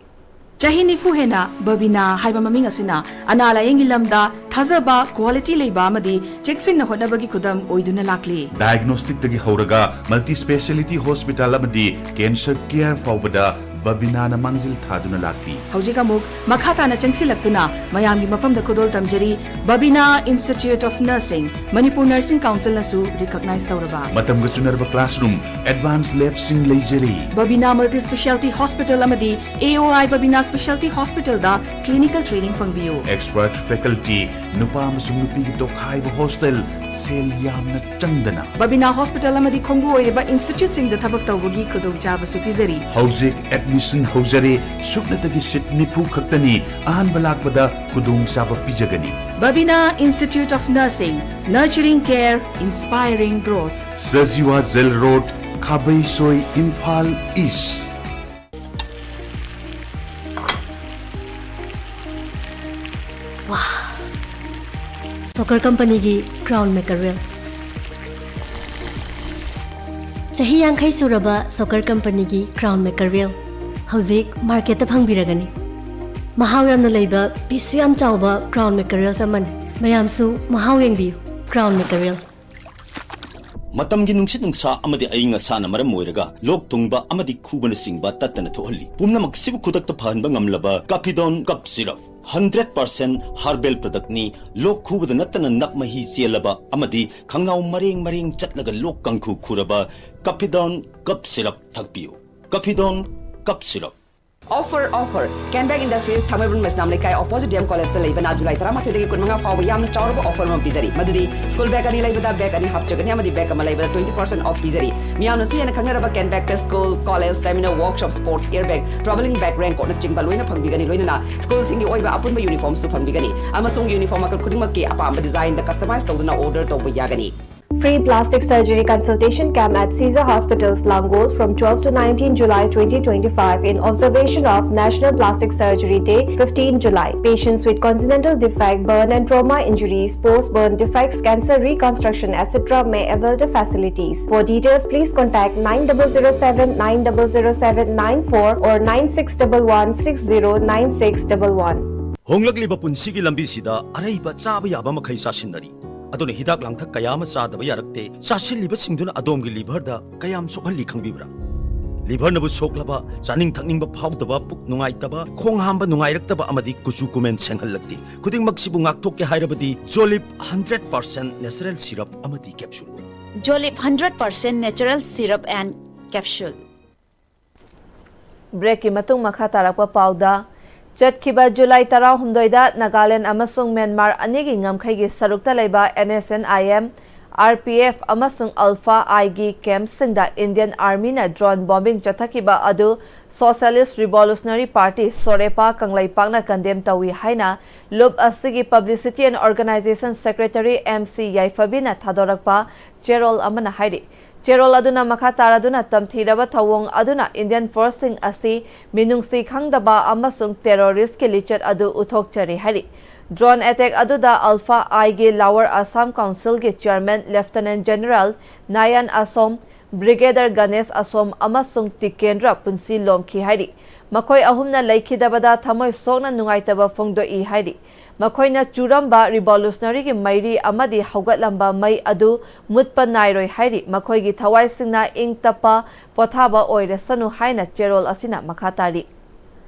ꯆꯍꯤ ꯅꯤꯐꯨ ꯍꯦꯟꯅ ꯕꯕꯤꯅꯥ ꯍꯥꯏꯕ ꯃꯃꯤꯡ ꯑꯁꯤꯅ ꯑꯅꯥ ꯂꯥꯌꯦꯡꯒꯤ ꯂꯝꯗ ꯊꯥꯖꯕ, ꯀ꯭ꯋꯥꯂꯤꯇꯤ ꯂꯩꯕ ꯑꯃꯗꯤ ꯆꯦꯛꯁꯤꯟꯅ ꯍꯣꯠꯅꯕꯒꯤ ꯈꯨꯗꯝ ꯑꯣꯏꯗꯨꯅ ꯂꯥꯛꯂꯤ꯫ ꯗꯥꯏꯒꯅꯣꯁꯇꯤꯛꯇꯒꯤ ꯍꯧꯔꯒ ꯃꯜꯇꯤ ꯁ꯭ꯄꯦꯁꯤꯌꯦꯂꯤꯇꯤ ꯍꯣꯁꯄꯤꯇꯥꯜ ꯑꯃꯗꯤ ꯀꯦꯟꯁꯔ ꯀꯦꯌꯔ ꯐꯥꯎꯕꯗ ꯕꯕꯤꯅꯥꯅ ꯃꯥꯡꯖꯤꯜ ꯊꯥꯗꯨꯅ ꯂꯥꯛꯂꯤ꯫ ꯍꯧꯖꯤꯛ ꯑꯃꯨꯛ ꯃꯈꯥ ꯇꯥꯅ ꯆꯪꯁꯤꯜꯂꯛꯇꯨꯅ ꯃꯌꯥꯝꯒꯤ ꯃꯐꯝꯗ ꯈꯨꯗꯣꯜ ꯇꯝꯖꯔꯤ꯫ ꯕꯕꯤꯅꯥ Institute of Nursing, ꯃꯅꯤꯄꯨꯔ ꯅꯔꯁꯤꯡ ꯀꯥꯎꯟꯁꯤꯜꯅꯁꯨ ꯔꯤꯀꯣꯒꯅꯥꯏꯖ ꯇꯧꯔꯕ꯫ ꯃꯇꯝꯒ ꯆꯨꯅꯔꯕ ꯀ꯭ꯂꯥꯁꯔꯨꯝ, ꯑꯦꯗꯚꯥꯟꯁ ꯂꯦꯕꯁꯤꯡ ꯂꯩꯖꯔꯤ꯫ ꯕꯕꯤꯅꯥ ꯃꯜꯇꯤ ꯁ꯭ꯄꯦꯁꯤꯌꯦꯂꯤꯇꯤ ꯍꯣꯁꯄꯤꯇꯥꯜ ꯑꯃꯗꯤ ꯑꯦ ꯑꯣ ꯑꯥꯏ ꯕꯕꯤꯅꯥ ꯁ꯭ꯄꯦꯁꯤꯌꯦꯂꯤꯇꯤ ꯍꯣꯁꯄꯤꯇꯥꯜꯗ ꯀ꯭ꯂꯤꯅꯤꯀꯦꯜ ꯇ꯭ꯔꯦꯅꯤꯡ ꯐꯪꯕꯤꯌꯨ꯫ ꯑꯦꯛꯁꯄꯔꯠ ꯐꯦꯀꯜꯇꯤ, ꯅꯨꯄꯥ ꯑꯃꯁꯨꯡ ꯅꯨꯄꯤꯒꯤ ꯇꯣꯈꯥꯏꯕ ꯍꯣꯁꯇꯦꯜ, ꯁꯦꯜ ꯌꯥꯝꯅ ꯆꯪꯗꯅ꯫ ꯕꯕꯤꯅꯥ ꯍꯣꯁꯄꯤꯇꯥꯜ ꯑꯃꯗꯤ ꯈꯣꯡꯕꯨ ꯑꯣꯏꯔꯤꯕ ꯏꯟꯁꯇꯤꯇ꯭ꯌꯨꯠꯁꯤꯡꯗ ꯊꯕꯛ ꯇꯧꯕꯒꯤ ꯈꯨꯗꯣꯡꯆꯥꯕꯁꯨ ꯄꯤꯖꯔꯤ꯫ ꯍꯧꯖꯤꯛ ꯑꯦꯗꯃꯤꯁꯟ ꯍꯧꯖꯔꯦ꯫ ꯁꯨꯞꯅꯇꯒꯤ ꯁꯤꯠ ꯅꯤꯐꯨ ꯈꯛꯇꯅꯤ꯫ ꯑꯍꯥꯟꯕ ꯂꯥꯛꯄꯗ ꯈꯨꯗꯣꯡꯆꯥꯕ ꯄꯤꯖꯒꯅꯤ꯫ Babina Institute of Nursing, nurturing care, inspiring growth. Sajiwa jail road, Khabeisoi, Imphal east. ꯋꯥ! ꯁꯣꯀꯔ ꯀꯝꯄꯅꯤꯒꯤ ꯀ꯭ꯔꯥꯎꯟ ꯃꯦꯀꯔꯦꯜ꯫ ꯆꯍꯤ ꯌꯥꯡꯈꯩ ꯁꯨꯔꯕ ꯁꯣꯀꯔ ꯀꯝꯄꯅꯤꯒꯤ ꯀ꯭ꯔꯥꯎꯟ ꯃꯦꯀꯔꯦꯜ ꯍꯧꯖꯤꯛ ꯃꯥꯔꯀꯦꯠꯇ ꯐꯪꯕꯤꯔꯒꯅꯤ꯫ ꯃꯍꯥꯎ ꯌꯥꯝꯅ ꯂꯩꯕ, ꯄꯤꯁꯁꯨ ꯌꯥꯝ ꯆꯥꯎꯕ ꯀ꯭ꯔꯥꯎꯟ ꯃꯦꯀꯔꯦꯜꯁ ꯑꯃꯅꯤ꯫ ꯃꯌꯥꯝꯁꯨ ꯃꯍꯥꯎ ꯌꯦꯡꯕꯤꯌꯨ꯫ ꯀ꯭ꯔꯥꯎꯟ ꯃꯦꯀꯔꯦꯜ꯫ ꯃꯇꯝꯒꯤ ꯅꯨꯡꯁꯤꯠ ꯅꯨꯡꯁꯥ ꯑꯃꯗꯤ ꯑꯏꯪ ꯑꯁꯥꯅ ꯃꯔꯝ ꯑꯣꯏꯔꯒ ꯂꯣꯛ ꯊꯨꯡꯕ ꯑꯃꯗꯤ ꯈꯨꯕꯅꯆꯤꯡꯕ ꯇꯠꯇꯅ ꯊꯣꯛꯍꯜꯂꯤ꯫ ꯄꯨꯝꯅꯃꯛꯁꯤꯕꯨ ꯈꯨꯗꯛꯇ ꯐꯍꯟꯕ ꯉꯝꯂꯕ Kafidon cough syrup. Hundred percent herbal ꯄ꯭ꯔꯗꯛꯅꯤ꯫ ꯂꯣꯛ ꯈꯨꯕꯗ ꯅꯠꯇꯅ ꯅꯞ ꯃꯍꯤ ꯆꯦꯜꯂꯕ ꯑꯃꯗꯤ ꯈꯪꯅꯥꯎ ꯃꯔꯦꯡ ꯃꯔꯦꯡ ꯆꯠꯂꯒ ꯂꯣꯛ ꯀꯥꯡꯈꯨ ꯈꯨꯔꯕ ꯀꯥꯐꯤꯗꯣꯟ ꯀꯞ ꯁꯤꯔꯞ ꯊꯛꯄꯤꯌꯨ꯫ Kafidon cough syrup. Offer, offer! Canback Industries, Thangmeiband Meisnam Leikai, opposite D M College ꯇ ꯂꯩꯕꯅ July ꯇꯔꯥꯃꯥꯊꯣꯏꯗꯒꯤ ꯀꯨꯟꯃꯉꯥ ꯐꯥꯎꯕ ꯌꯥꯝꯅ ꯆꯥꯎꯔꯕ offer ꯑꯃ ꯄꯤꯖꯔꯤ꯫ ꯃꯗꯨꯗꯤ school bag ꯑꯅꯤ ꯂꯩꯕꯗ bag ꯑꯅꯤ half ꯆꯠꯀꯅꯤ ꯑꯃꯗꯤ bag ꯑꯃ ꯂꯩꯕꯗ twenty percent off ꯄꯤꯖꯔꯤ꯫ ꯃꯤꯌꯥꯝꯅꯁꯨ ꯍꯦꯟꯅ ꯈꯪꯅꯔꯕ Canback ꯇ school, college, seminar, workshop, sports gear bag, travelling bag, raincoat ꯅꯆꯤꯡꯕ ꯂꯣꯏꯅ ꯐꯪꯕꯤꯒꯅꯤ꯫ ꯂꯣꯏꯅꯅ school ꯁꯤꯡꯒꯤ ꯑꯣꯏꯕ ꯑꯄꯨꯟꯕ uniform ꯁꯨ ꯐꯪꯕꯤꯒꯅꯤ꯫ ꯑꯃꯁꯨꯡ uniform ꯃꯈꯜ ꯈꯨꯗꯤꯡꯃꯛꯀꯤ ꯑꯄꯥꯝꯕ design ꯗ customize ꯇꯧꯗꯨꯅ order ꯇꯧꯕ ꯌꯥꯒꯅꯤ꯫ Free plastic surgery consultation camp at Caesar Hospitals, Langol, from twelve to nineteen July twenty twenty-five, in observation of National Plastic Surgery Day, fifteen July. Patients with congenital defect, burn and trauma injuries, post-burn defects, cancer reconstruction, et cetera may avail the facilities. For details, please contact nine double zero seven nine double zero seven nine four or nine six double one six zero nine six double one. ꯍꯣꯡꯂꯛꯂꯤꯕ ꯄꯨꯟꯁꯤꯒꯤ ꯂꯝꯕꯤꯁꯤꯗ ꯑꯔꯩꯕ ꯆꯥꯕ ꯌꯥꯕ ꯃꯈꯩ ꯆꯥꯁꯤꯟꯅꯔꯤ꯫ ꯑꯗꯨꯅ ꯍꯤꯗꯥꯛ ꯂꯥꯡꯊꯛ ꯀꯌꯥ ꯑꯃ ꯆꯥꯗꯕ ꯌꯥꯔꯛꯇꯦ꯫ ꯆꯥꯁꯤꯜꯂꯤꯕꯁꯤꯡꯗꯨꯅ ꯑꯗꯣꯝꯒꯤ liver ꯗ ꯀꯌꯥꯝ ꯁꯣꯛꯍꯜꯂꯤ ꯈꯪꯕꯤꯕ꯭ꯔꯥ? Liver ꯅꯕꯨ ꯁꯣꯛꯂꯕ, ꯆꯥꯅꯤꯡ ꯊꯛꯅꯤꯡꯕ ꯐꯥꯎꯗꯕ, ꯄꯨꯛ ꯅꯨꯡꯉꯥꯏꯇꯕ, ꯈꯣꯡ ꯍꯥꯝꯕ ꯅꯨꯡꯉꯥꯏꯔꯛꯇꯕ ꯑꯃꯗꯤ ꯀꯨꯆꯨ ꯀꯨꯃꯦꯟ ꯁꯦꯡꯍꯜꯂꯛꯇꯦ꯫ ꯈꯨꯗꯤꯡꯃꯛꯁꯤꯕꯨ ꯉꯥꯛꯊꯣꯛꯀꯦ ꯍꯥꯏꯔꯕꯗꯤ Jolib hundred percent natural syrup ꯑꯃꯗꯤ capsule꯫ Jolib hundred percent natural syrup and capsule꯫ Break ꯀꯤ ꯃꯇꯨꯡ ꯃꯈꯥ ꯇꯥꯔꯛꯄ ꯄꯥꯎꯗ, ꯆꯠꯈꯤꯕ July ꯇꯔꯥꯍꯨꯝꯗꯣꯏꯗ ꯅꯥꯒꯥꯂꯦꯟ ꯑꯃꯁꯨꯡ ꯃ꯭ꯌꯥꯟꯃꯥꯔ ꯑꯅꯤꯒꯤ ꯉꯝꯈꯩꯒꯤ ꯁꯔꯨꯛꯇ ꯂꯩꯕ N S N I M, R P F ꯑꯃꯁꯨꯡ ULFA I ꯒꯤ camp ꯁꯤꯡꯗ Indian Army ꯅ drone bombing ꯆꯠꯊꯈꯤꯕ ꯑꯗꯨ Socialist Revolutionary Party, SOREPA, ꯀꯪꯂꯩꯄꯥꯛꯅ condemn ꯇꯧꯏ ꯍꯥꯏꯅ ꯂꯨꯞ ꯑꯁꯤꯒꯤ Publicity and Organization Secretary M C ꯌꯥꯏꯐꯕꯤꯅ ꯊꯥꯗꯣꯔꯛꯄ ꯆꯦꯔꯣꯜ ꯑꯃꯅ ꯍꯥꯏꯔꯤ꯫ ꯆꯦꯔꯣꯜ ꯑꯗꯨꯅ ꯃꯈꯥ ꯇꯥꯔꯗꯨꯅ ꯇꯝꯊꯤꯔꯕ ꯊꯧꯑꯣꯡ ꯑꯗꯨꯅ Indian force ꯁꯤꯡ ꯑꯁꯤ ꯃꯤꯅꯨꯡꯁꯤ ꯈꯪꯗꯕ ꯑꯃꯁꯨꯡ terrorist ꯀꯤ ꯂꯤꯆꯠ ꯑꯗꯨ ꯎꯠꯊꯣꯛꯆꯔꯤ ꯍꯥꯏꯔꯤ꯫ Drone attack ꯑꯗꯨꯗ ULFA I ꯒꯤ Lower Assam Council ꯒꯤ Chairman Lieutenant General ꯅꯥꯌꯥꯟ ꯑꯁꯣꯝ, Brigadier ꯒꯅꯦꯁ ꯑꯁꯣꯝ ꯑꯃꯁꯨꯡ ꯇꯤꯀꯦꯟꯗ꯭ꯔ ꯄꯨꯟꯁꯤ ꯂꯣꯝꯈꯤ ꯍꯥꯏꯔꯤ꯫ ꯃꯈꯣꯏ ꯑꯍꯨꯝꯅ ꯂꯩꯈꯤꯗꯕꯗ ꯊꯃꯣꯏ ꯁꯣꯛꯅ ꯅꯨꯡꯉꯥꯏꯇꯕ ꯐꯣꯡꯗꯣꯛꯏ ꯍꯥꯏꯔꯤ꯫ ꯃꯈꯣꯏꯅ ꯆꯨꯔꯝꯕ revolutionary ꯒꯤ ꯃꯩꯔꯤ ꯑꯃꯗꯤ ꯍꯧꯒꯠꯂꯝꯕ ꯃꯩ ꯑꯗꯨ ꯃꯨꯠꯄ ꯅꯥꯏꯔꯣꯏ ꯍꯥꯏꯔꯤ꯫ ꯃꯈꯣꯏꯒꯤ ꯊꯋꯥꯏꯁꯤꯡꯅ ꯏꯪ ꯇꯞꯄ ꯄꯣꯊꯥꯕ ꯑꯣꯏꯔꯁꯅꯨ ꯍꯥꯏꯅ ꯆꯦꯔꯣꯜ ꯑꯁꯤꯅ ꯃꯈꯥ ꯇꯥꯔꯤ꯫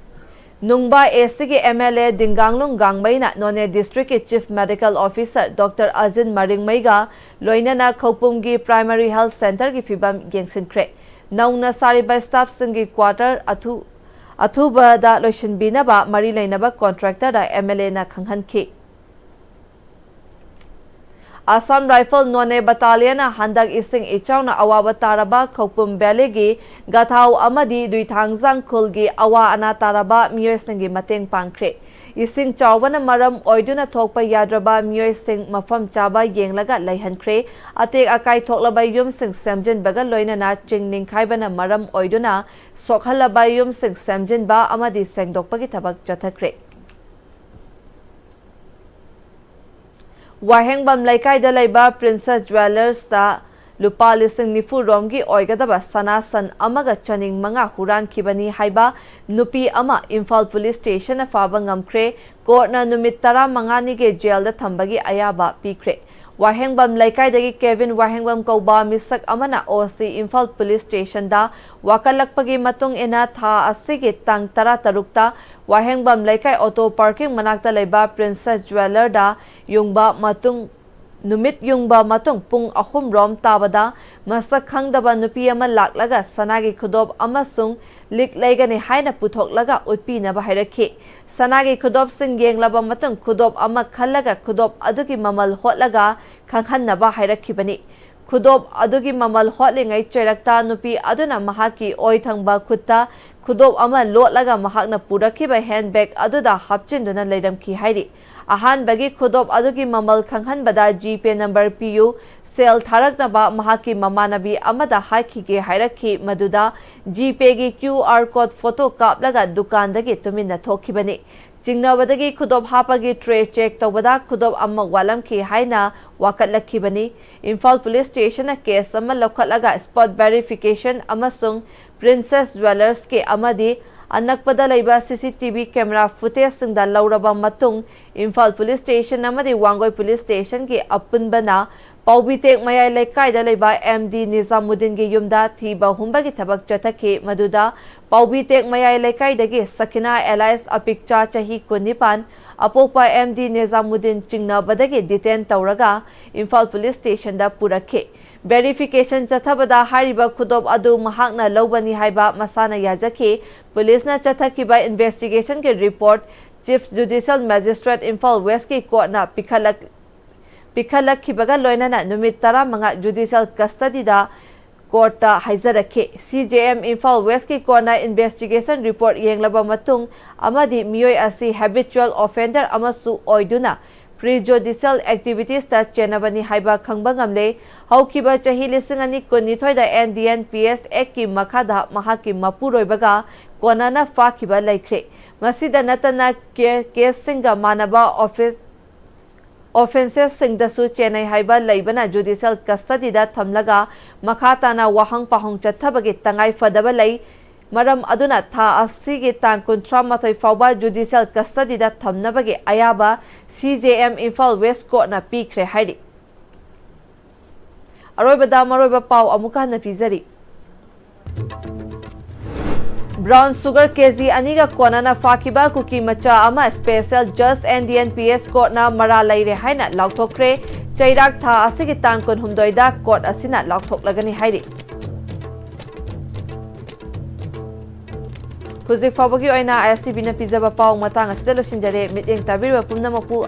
ꯅꯨꯡꯕꯥ A C ꯒꯤ M L A ꯗꯤꯡꯒꯥꯡꯂꯨꯡ ꯒꯥꯡꯃꯩꯅ Noney district ꯀꯤ Chief Medical Officer Doctor ꯑꯖꯤꯟ ꯃꯔꯤꯡꯃꯩꯒ ꯂꯣꯏꯅꯅ ꯈꯧꯄꯨꯝꯒꯤ Primary Health Centre ꯒꯤ ꯐꯤꯚꯝ ꯌꯦꯡꯁꯤꯟꯈ꯭ꯔꯦ꯫ ꯅꯧꯅ ꯁꯥꯔꯤꯕ staff ꯁꯤꯡꯒꯤ quarter ꯑꯊꯨ-, ꯑꯊꯨꯕꯗ ꯂꯣꯏꯁꯤꯟꯕꯤꯅꯕ ꯃꯔꯤ ꯂꯩꯅꯕ ꯀꯣꯟꯇ꯭ꯔꯦꯛꯇꯔꯗ ꯑꯦꯝ ꯑꯦꯜ ꯑꯦꯅ ꯈꯪꯍꯟꯈꯤ꯫ ꯑꯁꯥꯝ ꯔꯥꯏꯐꯜ ꯅꯣꯅꯦ ꯕꯇꯥꯂꯤꯌꯟꯅ ꯍꯟꯗꯛ ꯏꯁꯤꯡ ꯏꯆꯥꯎꯅ ꯑꯋꯥꯕ ꯇꯥꯔꯕ ꯈꯧꯄꯨꯝ ꯚꯦꯂꯤꯒꯤ ꯒꯊꯥꯎ ꯑꯃꯗꯤ ꯗꯨꯏꯊꯥꯡꯖꯥꯡ ꯈꯨꯜꯒꯤ ꯑꯋꯥ ꯑꯅꯥ ꯇꯥꯔꯕ ꯃꯤꯑꯣꯏꯁꯤꯡꯒꯤ ꯃꯇꯦꯡ ꯄꯥꯡꯈ꯭ꯔꯦ꯫ ꯏꯁꯤꯡ ꯆꯥꯎꯕꯅ ꯃꯔꯝ ꯑꯣꯏꯗꯨꯅ ꯊꯣꯛꯄ ꯌꯥꯗ꯭ꯔꯕ ꯃꯤꯑꯣꯏꯁꯤꯡ ꯃꯐꯝ ꯆꯥꯕ ꯌꯦꯡꯂꯒ ꯂꯩꯍꯟꯈ꯭ꯔꯦ꯫ ꯑꯇꯦꯛ ꯑꯀꯥꯏ ꯊꯣꯛꯂꯕ ꯌꯨꯝꯁꯤꯡ ꯁꯦꯝꯖꯤꯟꯕꯒ ꯂꯣꯏꯅꯅ ꯆꯤꯡ ꯅꯤꯡꯈꯥꯏꯕꯅ ꯃꯔꯝ ꯑꯣꯏꯗꯨꯅ ꯁꯣꯛꯍꯜꯂꯕ ꯌꯨꯝꯁꯤꯡ ꯁꯦꯝꯖꯤꯟꯕ ꯑꯃꯗꯤ ꯁꯦꯡꯗꯣꯛꯄꯒꯤ ꯊꯕꯛ ꯆꯠꯊꯈ꯭ꯔꯦ꯫ ꯋꯥꯍꯦꯡꯕꯝ ꯂꯩꯀꯥꯏꯗ ꯂꯩꯕ ꯄ꯭ꯔꯤꯟꯁꯦꯁ ꯖ꯭ꯋꯦꯂꯔꯁꯇ ꯂꯨꯄꯥ ꯂꯤꯁꯤꯡ ꯅꯤꯐꯨ ꯔꯣꯝꯒꯤ ꯑꯣꯏꯒꯗꯕ ꯁꯅꯥ ꯁꯟ ꯑꯃꯒ ꯆꯅꯤꯡ ꯃꯉꯥ ꯍꯨꯔꯥꯟꯈꯤꯕꯅꯤ ꯍꯥꯏꯕ ꯅꯨꯄꯤ ꯑꯃ ꯏꯝꯐꯥꯜ ꯄꯨꯂꯤꯁ ꯁ꯭ꯇꯦꯁꯟꯅ ꯐꯥꯕ ꯉꯝꯈ꯭ꯔꯦ꯫ ꯀꯣꯔꯠꯅ ꯅꯨꯃꯤꯠ ꯇꯔꯥꯃꯉꯥꯅꯤꯒꯤ ꯖꯦꯜꯗ ꯊꯝꯕꯒꯤ ꯑꯌꯥꯕ ꯄꯤꯈ꯭ꯔꯦ꯫ ꯋꯥꯍꯦꯡꯕꯝ ꯂꯩꯀꯥꯏꯗꯒꯤ ꯀꯦꯚꯤꯟ ꯋꯥꯍꯦꯡꯕꯝ ꯀꯧꯕ ꯃꯤꯁꯛ ꯑꯃꯅ ꯑꯣ ꯁꯤ ꯏꯝꯐꯥꯜ ꯄꯨꯂꯤꯁ ꯁ꯭ꯇꯦꯁꯟꯗ ꯋꯥꯀꯠꯂꯛꯄꯒꯤ ꯃꯇꯨꯡ ꯏꯟꯅ ꯊꯥ ꯑꯁꯤꯒꯤ ꯇꯥꯡ ꯇꯔꯥꯇꯔꯨꯛꯇ ꯋꯥꯍꯦꯡꯕꯝ ꯂꯩꯀꯥꯏ ꯑꯣꯇꯣ ꯄꯥꯔꯀꯤꯡ ꯃꯅꯥꯛꯇ ꯂꯩꯕ ꯄ꯭ꯔꯤꯟꯁꯦꯁ ꯖ꯭ꯋꯦꯂꯔꯗ ꯌꯨꯡꯕ ꯃꯇꯨꯡ, ꯅꯨꯃꯤꯠ ꯌꯨꯡꯕ ꯃꯇꯨꯡ ꯄꯨꯡ ꯑꯍꯨꯝ ꯔꯣꯝ ꯇꯥꯕꯗ ꯃꯁꯛ ꯈꯪꯗꯕ ꯅꯨꯄꯤ ꯑꯃ ꯂꯥꯛꯂꯒ ꯁꯅꯥꯒꯤ ꯈꯨꯗꯣꯞ ꯑꯃꯁꯨꯡ ꯂꯤꯛ ꯂꯩꯒꯅꯤ ꯍꯥꯏꯅ ꯄꯨꯊꯣꯛꯂꯒ ꯎꯠꯄꯤꯅꯕ ꯍꯥꯏꯔꯛꯈꯤ꯫ ꯁꯅꯥꯒꯤ ꯈꯨꯗꯣꯞꯁꯤꯡ ꯌꯦꯡꯂꯕ ꯃꯇꯨꯡ ꯈꯨꯗꯣꯞ ꯑꯃ ꯈꯜꯂꯒ ꯈꯨꯗꯣꯞ ꯑꯗꯨꯒꯤ ꯃꯃꯜ ꯍꯣꯠꯂꯒ ꯈꯪꯍꯟꯅꯕ ꯍꯥꯏꯔꯛꯈꯤꯕꯅꯤ꯫ ꯈꯨꯗꯣꯞ ꯑꯗꯨꯒꯤ ꯃꯃꯜ ꯍꯣꯠꯂꯤꯉꯩ ꯆꯩꯔꯛꯇ ꯅꯨꯄꯤ ꯑꯗꯨꯅ ꯃꯍꯥꯛꯀꯤ ꯑꯣꯏ ꯊꯪꯕ ꯈꯨꯠꯇ ꯈꯨꯗꯣꯞ ꯑꯃ ꯂꯣꯠꯂꯒ ꯃꯍꯥꯛꯅ ꯄꯨꯔꯛꯈꯤꯕ ꯍꯦꯟꯕꯦꯒ ꯑꯗꯨꯗ ꯍꯥꯞꯆꯤꯟꯗꯨꯅ ꯂꯩꯔꯝꯈꯤ ꯍꯥꯏꯔꯤ꯫ ꯑꯍꯥꯟꯕꯒꯤ ꯈꯨꯗꯣꯞ ꯑꯗꯨꯒꯤ ꯃꯃꯜ ꯈꯪꯍꯟꯕꯗ ꯖꯤꯄꯦ ꯅꯝꯕꯔ ꯄꯤꯌꯨ, ꯁꯦꯜ ꯊꯥꯔꯛꯅꯕ ꯃꯍꯥꯛꯀꯤ ꯃꯃꯥꯟꯅꯕꯤ ꯑꯃꯗ ꯍꯥꯏꯈꯤꯒꯦ ꯍꯥꯏꯔꯛꯈꯤ꯫ ꯃꯗꯨꯗ ꯖꯤꯄꯦꯒꯤ ꯀ꯭ꯌꯨ ꯑꯥꯔ ꯀꯣꯗ ꯐꯣꯇꯣ ꯀꯥꯞꯂꯒ ꯗꯨꯀꯥꯟꯗꯒꯤ ꯇꯨꯃꯤꯟꯅ ꯊꯣꯛꯈꯤꯕꯅꯤ꯫ ꯆꯤꯡꯅꯕꯗꯒꯤ ꯈꯨꯗꯣꯞ ꯍꯥꯞꯄꯒꯤ ꯇ꯭ꯔꯦ ꯆꯦꯛ ꯇꯧꯕꯗ ꯈꯨꯗꯣꯞ ꯑꯃ ꯋꯥꯠꯂꯝꯈꯤ ꯍꯥꯏꯅ ꯋꯥꯀꯠꯂꯛꯈꯤꯕꯅꯤ꯫ ꯏꯝꯐꯥꯜ ꯄꯨꯂꯤꯁ ꯁ꯭ꯇꯦꯁꯟꯅ ꯀꯦꯁ ꯑꯃ ꯂꯧꯈꯠꯂꯒ ꯁ꯭ꯄꯣꯠ ꯚꯦꯔꯤꯐꯤꯀꯦꯁꯟ ꯑꯃꯁꯨꯡ ꯄ꯭ꯔꯤꯟꯁꯦꯁ ꯖ꯭ꯋꯦꯂꯔꯁꯀꯤ ꯑꯃꯗꯤ ꯑꯅꯛꯄꯗ ꯂꯩꯕ ꯁꯤ ꯁꯤ ꯇꯤ ꯚꯤ ꯀꯦꯃꯦꯔꯥ ꯐꯨꯇꯦꯖꯁꯤꯡꯗ ꯂꯧꯔꯕ ꯃꯇꯨꯡ, ꯏꯝꯐꯥꯜ ꯄꯨꯂꯤꯁ ꯁ꯭ꯇꯦꯁꯟ ꯑꯃꯗꯤ ꯋꯥꯡꯒꯣꯏ ꯄꯨꯂꯤꯁ ꯁ꯭ꯇꯦꯁꯟꯒꯤ ꯑꯄꯨꯟꯕꯅ ꯄꯥꯎꯕꯤꯇꯦꯛ ꯃꯌꯥꯏ ꯂꯩꯀꯥꯏꯗ ꯂꯩꯕ ꯑꯦꯝ ꯗꯤ ꯅꯤꯖꯥꯃꯨꯗꯤꯟꯒꯤ ꯌꯨꯝꯗ ꯊꯤꯕ ꯍꯨꯝꯕꯒꯤ ꯊꯕꯛ ꯆꯠꯊꯈꯤ꯫ ꯃꯗꯨꯗ ꯄꯥꯎꯕꯤꯇꯦꯛ ꯃꯌꯥꯏ ꯂꯩꯀꯥꯏꯗꯒꯤ ꯁꯈꯤꯅꯥ ꯑꯦꯂꯥꯏꯁ ꯑꯄꯤꯛꯆꯥ ꯆꯍꯤ ꯀꯨꯟꯅꯤꯄꯥꯟ, ꯑꯄꯣꯛꯄ ꯑꯦꯝ ꯗꯤ ꯅꯤꯖꯥꯃꯨꯗꯤꯟ ꯆꯤꯡꯅꯕꯗꯒꯤ ꯗꯤꯇꯦꯟ ꯇꯧꯔꯒ ꯏꯝꯐꯥꯜ ꯄꯨꯂꯤꯁ ꯁ꯭ꯇꯦꯁꯟꯗ ꯄꯨꯔꯛꯈꯤ꯫ Verification ꯆꯠꯊꯕꯗ ꯍꯥꯏꯔꯤꯕ ꯈꯨꯗꯣꯞ ꯑꯗꯨ ꯃꯍꯥꯛꯅ ꯂꯧꯕꯅꯤ ꯍꯥꯏꯕ ꯃꯁꯥꯅ ꯌꯥꯖꯈꯤ꯫ ꯄꯨꯂꯤꯁꯅ ꯆꯠꯊꯈꯤꯕ investigationꯒꯤ report Chief Judicial Magistrate Imphal Westꯀꯤ courtꯅ ꯄꯤꯈꯠꯂꯛ-, ꯄꯤꯈꯠꯂꯛꯈꯤꯕꯒ ꯂꯣꯏꯅꯅ ꯅꯨꯃꯤꯠ ꯇꯔꯥꯃꯉꯥ judicial custodyꯗ courtꯇ ꯍꯥꯏꯖꯔꯛꯈꯤ꯫ CJM Imphal Westꯀꯤ courtꯅ investigation report ꯌꯦꯡꯂꯕ ꯃꯇꯨꯡ ꯑꯃꯗꯤ ꯃꯤꯑꯣꯏ ꯑꯁꯤ habitual offender ꯑꯃꯁꯨ ꯑꯣꯏꯗꯨꯅ prejudicial activitiesꯇ ꯆꯦꯟꯅꯕꯅꯤ ꯍꯥꯏꯕ ꯈꯪꯕ ꯉꯝꯂꯦ꯫ ꯍꯧꯈꯤꯕ ꯆꯍꯤ ꯂꯤꯁꯤꯡ ꯑꯅꯤ ꯀꯨꯟꯅꯤꯊꯣꯏꯗ NDNPS Actꯀꯤ ꯃꯈꯥꯗ ꯃꯍꯥꯛꯀꯤ ꯃꯄꯨꯔꯣꯏꯕꯒ ꯀꯣꯟꯅꯅ ꯐꯥꯈꯤꯕ ꯂꯩꯈ꯭ꯔꯦ꯫ ꯃꯁꯤꯗ ꯅꯠꯇꯅ ꯀꯦ-, caseꯁꯤꯡꯒ ꯃꯥꯟꯅꯕ office, offencesꯁꯤꯡꯗꯁꯨ ꯆꯦꯟꯅꯩ ꯍꯥꯏꯕ ꯂꯩꯕꯅ judicial custodyꯗ ꯊꯝꯂꯒ ꯃꯈꯥ ꯇꯥꯅ ꯋꯥꯍꯪ ꯄꯥꯎꯍꯪ ꯆꯠꯊꯕꯒꯤ ꯇꯉꯥꯏ ꯐꯗꯕ ꯂꯩ꯫ ꯃꯔꯝ ꯑꯗꯨꯅ ꯊꯥ ꯑꯁꯤꯒꯤ ꯇꯥꯡ ꯀꯨꯟꯊ꯭ꯔꯥ ꯃꯥꯊꯣꯏ ꯐꯥꯎꯕ judicial custodyꯗ ꯊꯝꯅꯕꯒꯤ ꯑꯌꯥꯕ CJM Imphal West courtꯅ ꯄꯤꯈ꯭ꯔꯦ ꯍꯥꯏꯔꯤ꯫ ꯑꯔꯣꯏꯕꯗ ꯃꯔꯨꯑꯣꯏꯕ ꯄꯥꯎ ꯑꯃꯨꯛꯀ ꯍꯟꯅ ꯄꯤꯖꯔꯤ꯫ Brown sugar KG ꯑꯅꯤꯒ ꯀꯣꯟꯅꯅ ꯐꯥꯈꯤꯕ ꯀꯨꯀꯤ ꯃꯆꯥ ꯑꯃ special judge NDNPS courtꯅ ꯃꯔꯥꯜ ꯂꯩꯔꯦ ꯍꯥꯏꯅ ꯂꯥꯎꯊꯣꯛꯈ꯭ꯔꯦ꯫ ꯆꯩꯔꯥꯛ ꯊꯥ ꯑꯁꯤꯒꯤ ꯇꯥꯡ ꯀꯨꯟꯍꯨꯝꯗꯣꯏꯗ court ꯑꯁꯤꯅ ꯂꯥꯎꯊꯣꯛꯂꯒꯅꯤ ꯍꯥꯏꯔꯤ꯫ ꯍꯧꯖꯤꯛ ꯐꯥꯎꯕꯒꯤ ꯑꯣꯏꯅ ISTVꯅ ꯄꯤꯖꯕ ꯄꯥꯎ ꯃꯇꯥꯡ ꯑꯁꯤꯗ ꯂꯣꯏꯁꯤꯟꯖꯔꯦ꯫ ꯃꯤꯠꯌꯦꯡ ꯇꯥꯕꯤꯔꯤꯕ ꯄꯨꯝꯅꯃꯛꯄꯨ